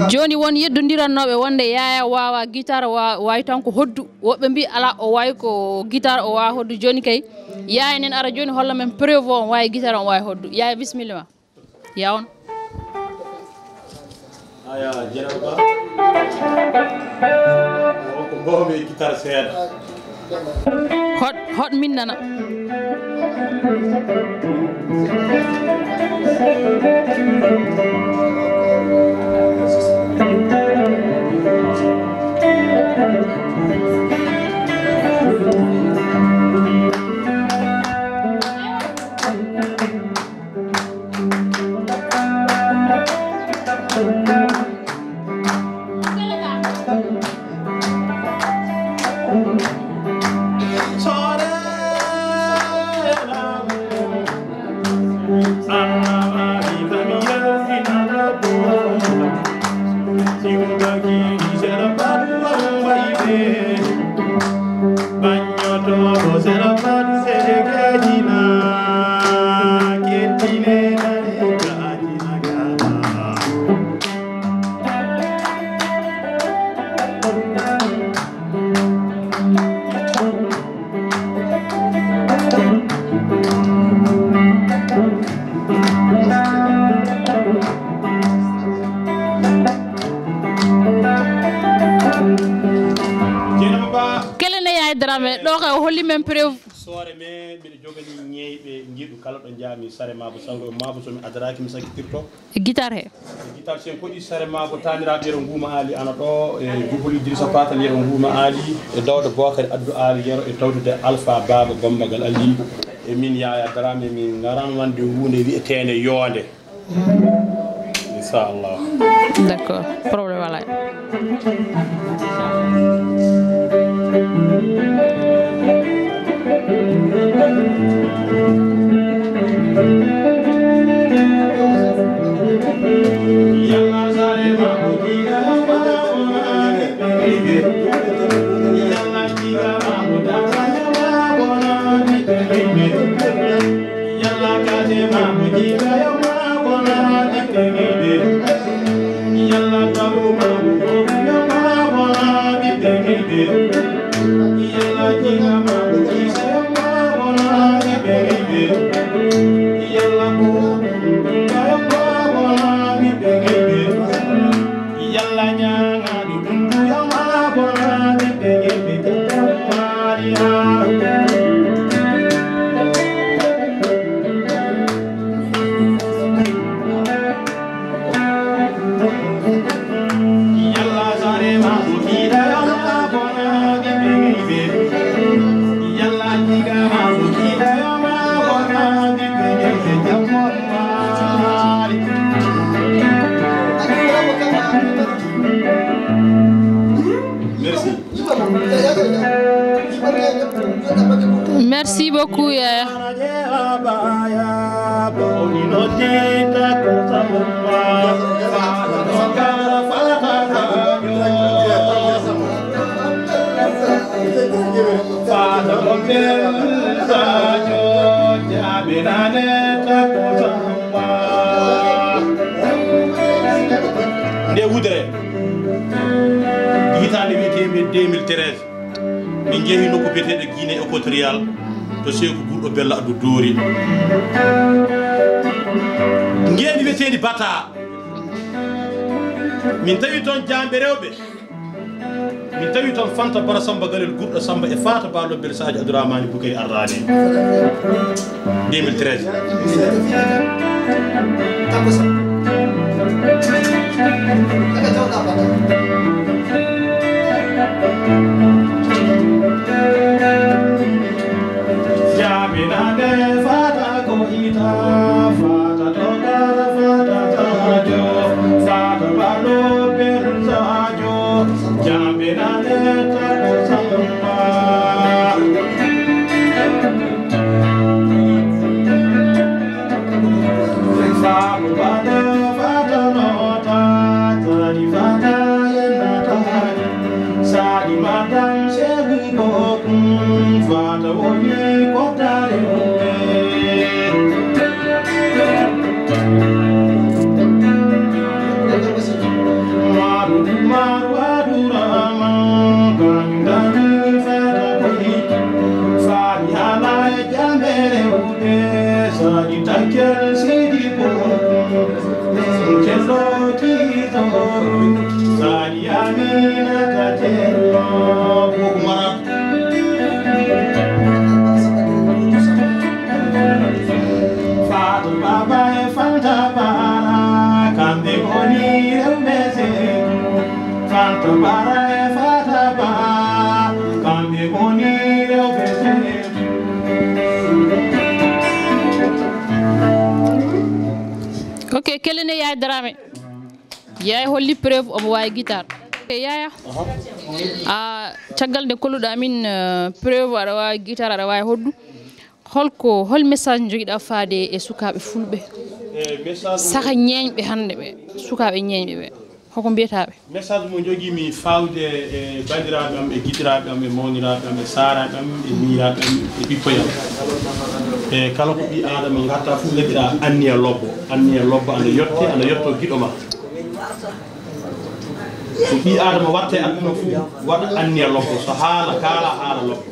Jooni won yeddondirannoɓe wonde Yaya wawa guitare, wa-, wawi tan ko hoddu. Woɓɓe mbi ala, o wawi ko guitare, o wawa hoddu. Jooni kay, Yaya nen ara jooni holla men preuve o, on wawi guitare, on wawi hoddu. Yaya, bismilla ma. Ya on. Aya, Dieynaba Ba. O ko mbawmi e guitare seeɗa. Hot, hot min nana. Dieynaba Ba. Kele ne yaay Dramé, ɗo kay o holli men preuve. Soore me, mbiɗa jogani ñeeyɓe njiiɗu kala ɗo njaami sare maabo sawro maabo so mi adaraaki mi sakkitirto. E guitare he. E guitare sen koɗi sare maabo taaniraaɓe Yero Nguuma Aali ana ɗo, e Jubul Idrissa Patal Yero Nguuma Aali, e Dawda Bokari Addu Aali Yero, e tawtude Alpha Baaba Gombagal Alli. E min Yaya Dramé, min ngarano wonde huunde wi'eteende yoonde. Inchallah. D'accord, problème alaa. Merci. Merci beaucoup, Yaya. Nde wudere hitaande wiyeteende deux mille treize, min njehi nokku biyeteeɗo Guinée Équatoriale, to Seeku Ɓurɗo Bello Abdou Doori. Ngeendi wiyeteendi Bata, min tawi toon jaamɓe rewɓe. Min tawi toon Fanta Bara Samba Galel Gurɗo Samba e Fata Ba Lobbel Sadio Abdourahmane Bukari Arrani. Deux mille treize. Jaaɓinaande Fata ko ita, Fata to gara, Fata tajo, Fata balo ben sajo, jaaɓinaande tako samba. Fata balo, Fata nota, tani Fata yenna tani, sadi madam segu bokum, Fata woni ko dare mum. Maru, maru, adura, man, kan, kan, Fata koni, Fata Haala e jambere ude, sadi takel sidi bokum. Cello Tito, Sani Aminata Cello, Book Marat. Fatou Baba e Fanta Bara, kamɓe ngoni rewɓe Seeku. Fanta Bara e Fata Ba, kamɓe ngoni rewɓe Seeku. Ok, kelle ne Yaay Dramé. Yaay holli preuve omo waawi guitare. E Yaya, a, caggal nde kolluɗa min, eh, preuve aɗa waawi guitare, aɗa waawi hoddu. Holko, hol message njogiɗa faade e sukaaɓe fulɓe? Eh, message saka ñeeñɓe hannde ɓe, sukaaɓe ñeeñɓe ɓe, hoko mbiyata ɓe? Message mo njogiimi faawde e banndiraaɓe am, e giɗiraaɓe am, e mawniraaɓe am, e saaraaɓe am, e miñiraaɓe am, e ɓikkoy am. E kala ko ɓii Aadama ngarta fof, ngaddiraa anniya lobbo. Anniya lobbo ana yotte, ana yotto giɗo ma. Ko ɓii Aadama watta e aduna fof, waɗa anniya lobbo. So haala, kaala haala lobbo.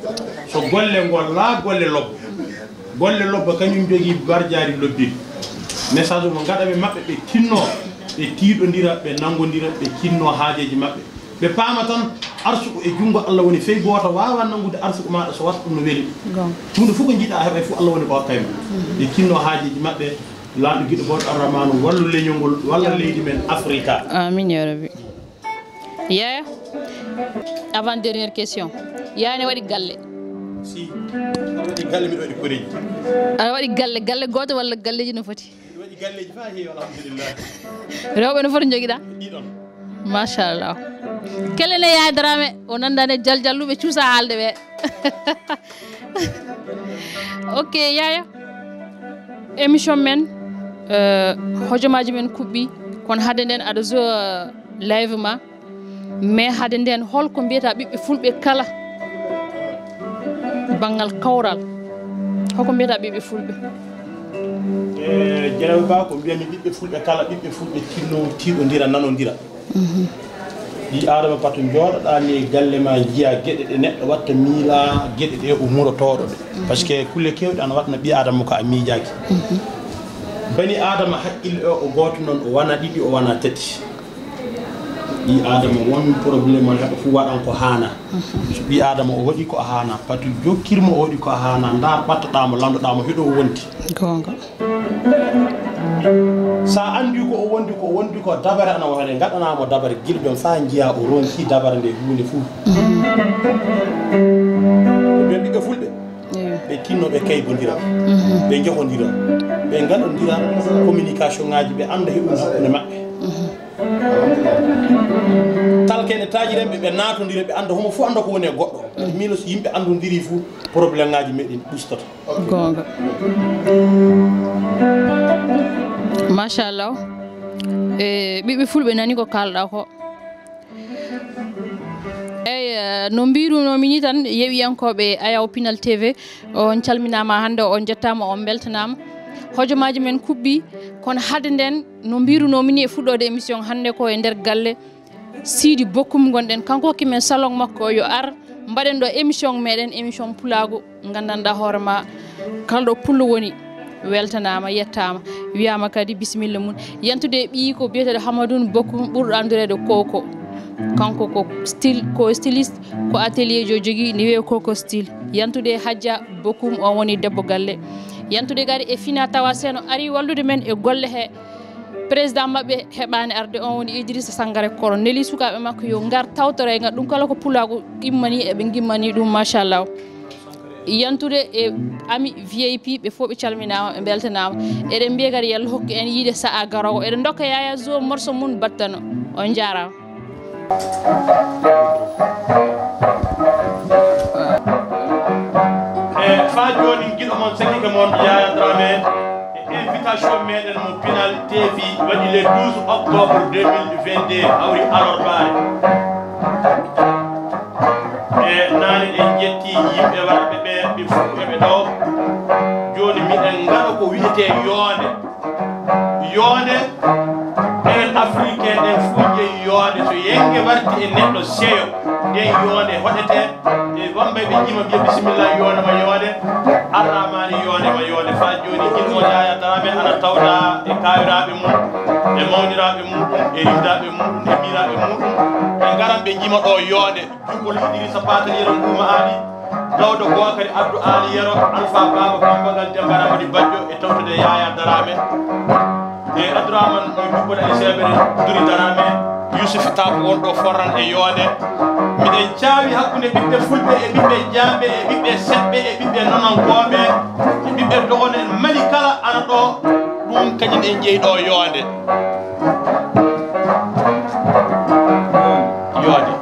So golle ngolla, golle lobbo. Golle lobbo kañum jogii mbarjaari lobbiri. Message mo ngaɗa ɓe maɓɓe, ɓe tinno, ɓe tiiɗondira, ɓe nanngondira, ɓe tinno haajeeji maɓɓe. Ɓe paama tan arsuku e junngo Allah woni, fey gooto waawaa nanngude arsuku maaɗa so waɗa ɗum no weli. Goonga. Huunde fof ko njiɗɗaa heɓa fof Allah woni ko hokkay ma. Ɓe tinno haajeeji maɓɓe, Laamɗo giɗo goɗɗo Arrahmaanu wallu leñol ngol, walla leydi men Afrika. Amiin yaa Rabbi. Yaya, avant dernière question. Yaya ne waɗi galle? Si, aɗa waɗi galle, miɗo waɗi koreeji. Aɗa waɗi galle, galle gooto walla galleeji no foti? Miɗo waɗi Galleeji fof heewi, alhamdulillah. Rewɓe no foti njogiɗa? Ɗiɗon. Machallah. Kelle ne Yaya Dramé, o nandane jal jalluɓe cuusa haalde ɓe. Ok, Yaya. Émission men, euh, hojomaaji men kuɓɓi, kono hade nden aɗa zo, euh, live ma. Mais hade nden, holko mbiyata ɓiɓɓe fulɓe kala banngal kawral? Hoko mbiyata ɓiɓɓe fulɓe? E, Jenaw Ba, ko mbiyami ɓiɓɓe fulɓe kala, ɓiɓɓe fulɓe tinno, tiiɗondira, nanondira. Ɓii Aadama, pato njooɗoɗaa ni e galle ma, njiya geɗe ɗe neɗɗo watta, miila geɗe ɗe ummorotooɗo ɗe. Parce que kulle keewɗe ana waɗna ɓii Aadama ko a miijaaki. Bani Aadama haqqille o, o gooto noon, o wana ɗiɗi, o wana tati. Ɓii Aadama won problème on heɓa fof waɗan ko haana. So ɓii Aadama o waɗi ko haana, pato jokkir mo o waɗi ko haana, ndaar ɓattoɗaa mo, landoɗaa mo heɗo wondi. Goonga. Sa anndi ko o wondi, ko o wondi ko dabare ana wone, ngaɗanaa mo dabare gila jon faa njiya o ronki dabare nde huunde fof. Ko ɓen ɓiɓɓe fulɓe, ɓe tinno ɓe kaybondira, ɓe jokondira, ɓe ngaɗondira communication ngaji, ɓe annda heɓum hakkunde maɓɓe. Talkene tajiren ɓe, ɓe naatondira, ɓe annda homo fof annda ko woni e goɗɗo. Miilo so yimɓe anndondiri fof, problème ngaji meɗen ɓustata. Goonga. Machallah. E ɓiɓɓe fulɓe nani ko kalɗa ko. Eyi, eh, no mbirunomi ni tan, yewiyankooɓe Ayaw Pinal T V, on calminaama hannde, on njettaama, on mbeltanaama. Hojomaaji men kuɓɓi, kono hade nden, no mbirunomi ni e fuɗɗoode émission hannde ko e nder galle Sidi Bokum ngonɗen. Kanko hokki men salon makko, yo ar, mbaɗen ɗo émission meɗen, émission pulaagu. Nganndanɗaa hoore ma, kala ɗo pullo woni, weltanaama, yettaama, wiyaama kadi bisimilla mum. Yantude e ɓiyi ko biyeteeɗo Hamadou Bokum, ɓurɗo anndureede Koko. Kanko ko style, ko styliste, ko atelier jo jogii, ne wiyee Koko Style. Yantude e Hajja Bokum, on woni debbo galle. Yantude kadi e Fina Tawa Seno, ari wallude men e golle he. Président maɓɓe heɓaani arde, on woni Idrissa Sangare Koro. Neli sukaaɓe makko yo ngar tawtoro e ngar. Ɗum kala ko pulaagu immani, eɓe ngimmani ɗum, machallah. Yantude e ami V I P, ɓe fof ɓe calminaama, ɓe mbeltanaama. Eɗen mbiya kadi yo Allah hokku en yiide sa'a garoowo. Eɗen ndokka Yaya Zo morceau mum battano. On njaaraama. E faa jooni, giɗo mon, sakiike mon, Yaya Dramé, e invitation meɗen mo Pinal T V waɗi le douze octobre deux mille vingt-deux, hawri alarbaare. E naane en njetti yimɓe warɓe ɓe, ɓe fof eɓe ɗo. Jooni miɗen ngaɗa ko wiyetee yoonde. Yoonde, enen Africain ɗen fof jeyi yoonde. So yenge warti e neɗɗo seyo, nden yoonde hoɗete. E Bambay ɓe jima mbiya bisimilla, yoonde ma yoonde. Arramani yoonde ma yoonde. Faa jooni, gilmo Yaya Dramé ana tawɗa e kaawiraaɓe mum, e mawniraaɓe muɗum, e riwdaaɓe muɗum, e miiraaɓe muɗum. Ɓe ngaran ɓe jima ɗo yoonde. Jubbol Idrissa Paate Yero Nguuma Aali, Dawda Bookari Abdu Aali Yero, Alfa Baaba Bambagal Demba Ramadi Bajjo e tawtude Yaya Daraame. E Abdourahmane mo Jubbol Ali Seebere Duri Daraame, Yusuf Taab wonɗo Forran e Yoode. Miɗen caawi hakkunde ɓiɓɓe Fulɓe e ɓiɓɓe Jaaɓe e ɓiɓɓe Seɓɓe e ɓiɓɓe Nonankooɓe e ɓiɓɓe Dogono en Mali kala ana ɗo, ɗum kañum en jeyi ɗo Yoode. Yoode.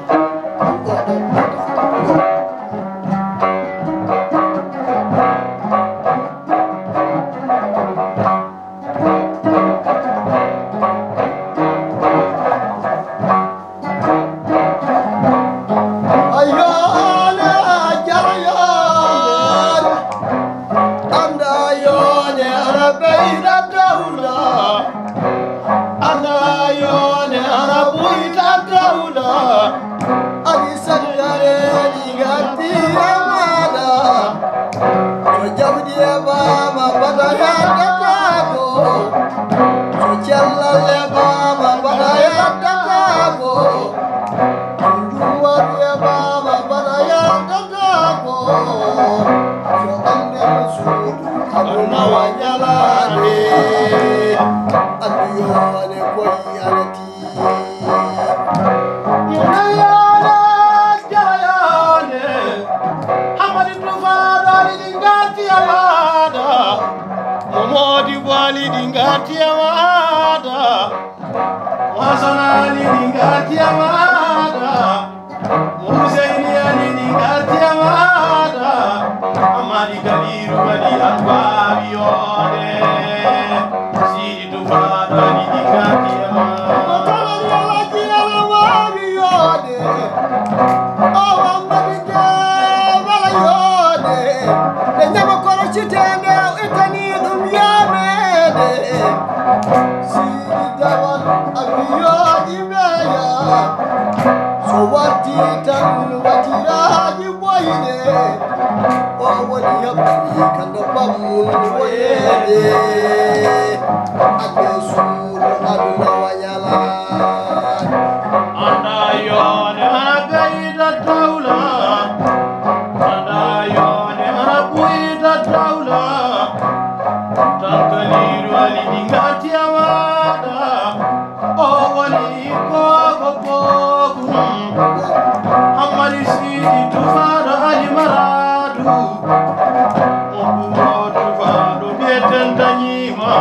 Anda yoone ana ɓeyda dawla. Anda yoone ana ɓuyda dawla. Ani sangareeji ngarti e maaɗa. So jawdi e baama bata yaddataako. So cellal e baama bata yaddataako. So njuumadu e baama bata yaddataako. So anndal suudu ado nawa ñalaande. Andu yoone koy ana tii. Muna yoone, jara yoone. Hamadi Tufa ɗo ari ɗi ngati e maaɗa. Moodi Bali ɗi ngati e maada. Mo Hasana Ali ɗi ngati e maada. Mo Huseyni Ali ɗi ngati e maada. Amma ɗi Kaliiru waɗi an waawi yoode. Siidi Tufaaɗo Ali ɗi ngati e maada. Mo kala ɗi Alhaji ana waawi yoode. O wammadi de wala yoode. Nde ñama koro citeende o ittani ɗum yaameede. Siidi Dawal a wiyooji meeya. So warti tan watiraaji boyde. O woni heɓɓi kanda bammun woyeede. Ake suudu aduna wayalaade. Anda yoone hana ɓeyda dawla. Anda yoone hana ɓuyda dawla. Tan Kaliiru Ali ɗi ngati e maada. O woni koko koko. Hammadi Siidi Tufaaɗo Ali Maraadu. Mo ɓuro Tufaaɗo mbiyeten dañiima.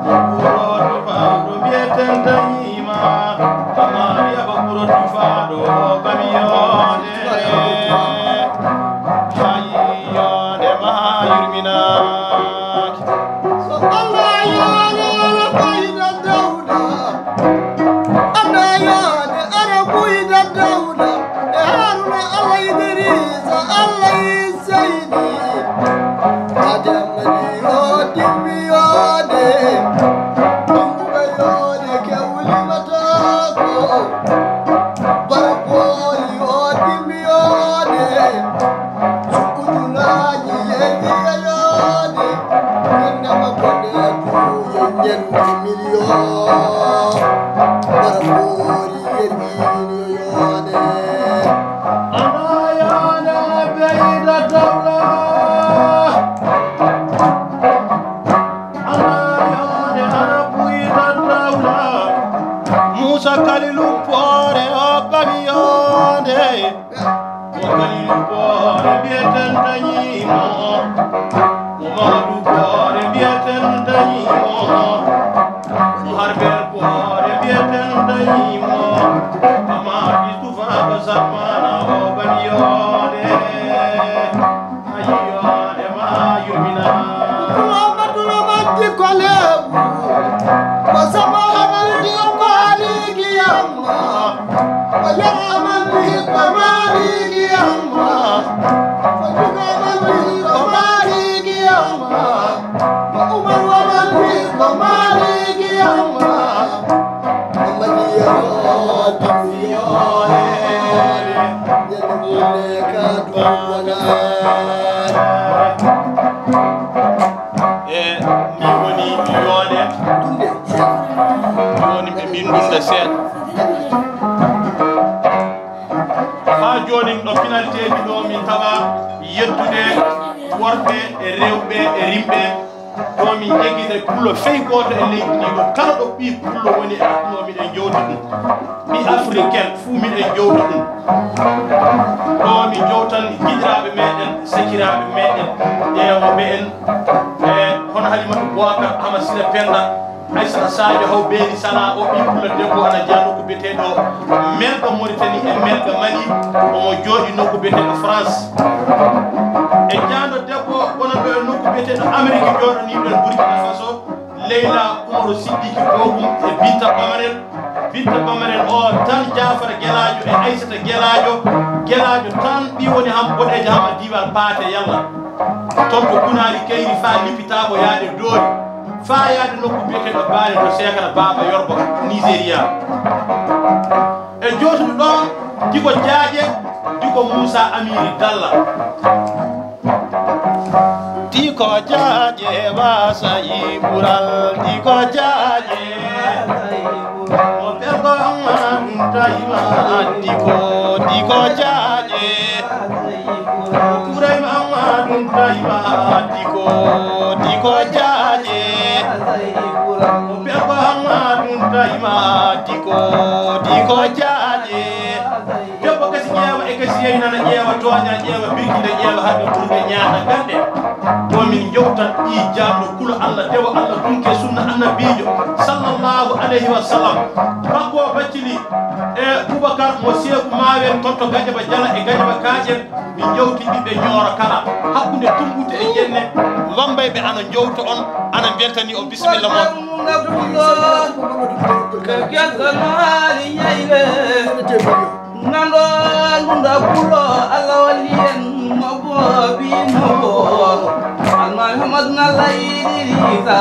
Mo ɓuro Tufaaɗo mbiyeten dañiima. Amma Yaba ɓuro Tufaaɗo ɓami yoode. Hayi yoode ma yurminaaki. So Allah yoone ana ɓayda dawla. Allah yoone ana ɓuyda dawla. E Haruna Allah Idrisa Allah Seydi. Adamani yo dimmi yoone. Dimbuɓe yoone kewlimatako. Bara boori yo dimmi yoone. Sukkutunaaji yeeji e yoone. Ñande makko nde duuye ñande miliyon. Bara boori yeeji yo yoone. Ana yoone ɓeyda dawla. Ana yoone ana ɓuyda dawla. Muusa Kalilu Poore o ɓami yoode. Mo Kalilu Poore mbiyeten dañiimo. Mo Mamadou Poore mbiyeten dañiimo. Mo Harbert Poore mbiyeten dañiimo. Amadi Tufaaba Salmana o ɓami yoode. Ayi yoode ma yurmina. Muhammadu Ramadi ko leeɓu. Ko sama Ramadi ko maaliki yamma. Ko yar Ramadi ko maaliki yamma. Ko jugo Ramadi ko maaliki yamma. Ko Umar Ramadi ko maaliki yamma. Ramadi yo dimmi yoone. Ñande mum ne ka duwanaade. E mi woni yoone. Jooni ɓe mbiy ɗum nde seeɗa. Haa jooni ɗo pinalteeji ɗo min tawa yettude worɓe e rewɓe e rimɓe. Ɗo min jeggita pullo fey gooto e leydi ndi ɗo. Kala ɗo ɓii pullo woni e aduna o miɗen jowta ɗum. Ɓii africain fuu miɗen jowta ɗum. Ɗo min jowtan giɗiraaɓe meɗen, sakiraaɓe meɗen, ƴeewooɓe en. E hono Halimatu Boakar, Amasina Penda, Aissata Sadio Haw Beeri Sala, o ɓii pullo debbo ana jeya nokku biyeteeɗo Melɓe Mauritanie e Melɓe Mali, omo jooɗi nokku biyeteeɗo France. E jeyɗo debbo wonanɗo e nokku biyeteeɗo Amérique jooɗaniiɗo en Burkina Faso, Leyla Umaru Siddiki Bokum e Binta Bamarel. Binta Bamarel o tan Jaafar Gelaajo e Aissata Gelaajo. Gelaajo tan ɓii woni ham boɗeejo ham a diiwal paate yalla. Toon to Kunaari Kayri faa lippitaako yaade Doori. Faa yaade nokku biyeteeɗo Baale to Seekana Baaba Yorba, Nigeria. E jootude ɗoon, Diko Jaaƴe, Diko Muusa Amiiri Dalla. Diko Jaaƴe waasa yi ɓural, Diko Jaaƴe. Mo ɓe ko Ammadu Tayma. Diko, Diko Jaaƴe. Turay Mamadou Tayma Diko, Diko Jaaje. Mo Peko Mamadou Tayma Diko, Diko Jaaje. Debbo gasi ƴeewa e gasi yey nana ƴeewa tooña ƴeewa birkita ƴeewa hande ɓurde ñaata gande. Ko min njowtan ɗi jaamɗo kulo Allah, dewo Allah, dunke sunna annabiijo, sallallahu alayhi wa sallam. Bakko Baccili e Boubacar mo Seeku Maawen, kon to Gajaba Jala e Gajaba Kaaƴen. Min njowti ɓiɓɓe Ñooro kala, hakkunde Tumbute e Jenne, Wambayɓe ana njowta on, ana mbeltani on. Bisimilla moon. Nanɗo lunda kulo, Allah walli en mo boobi mo boobo. Alma Muhammad Nalla Idrisa.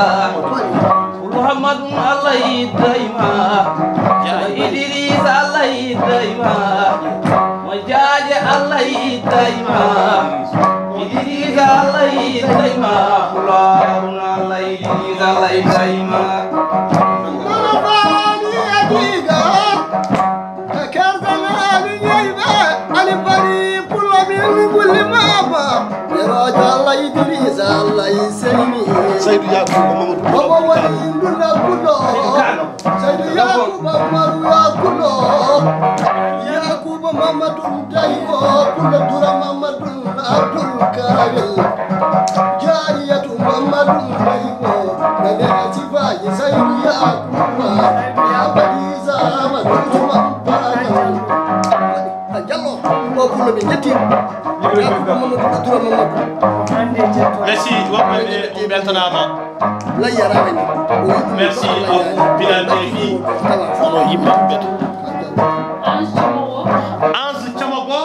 Muhammad Nalla Idrima. Ya Idrisa Nalla Idrima. Mo jaaje Nalla Idrima. Idrisa Nalla Idrima. Kulo Haruna Nalla Idrisa Nalla Idrima. Kersanaaɗo ñeyɓe, ani bari pullo min gulli mama. Yerojo Allah Idrisa Allah Seyni. Saydu Yakuba Mamadou. Omo woni nduna kulo. Saydu Yakuba Maru Yakulo. Yakuba Mamadou Daymo. Pullo Dura Mamadou Abdoul Karim. Jariyatu Mamadou Daymo. Nane sifaji Saydu Yakuba. Ya Badiza Mamadou Mamadou. A Jallo, o pullo min jetti. Yakuba Mamadou Dura Mamadou. Merci, woɓɓe ɓe beltanaama. Merci, Bilal Devi. Hono yimɓe ɓe. Ange Camago.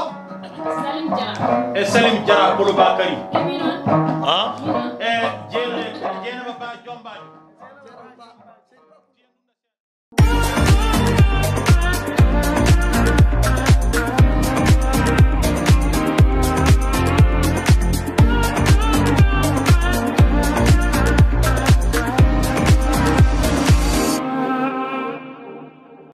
E Salim Diarra Kolo Bakari. Ha? E Jeene-, Jeenaba Ba Jombaajo.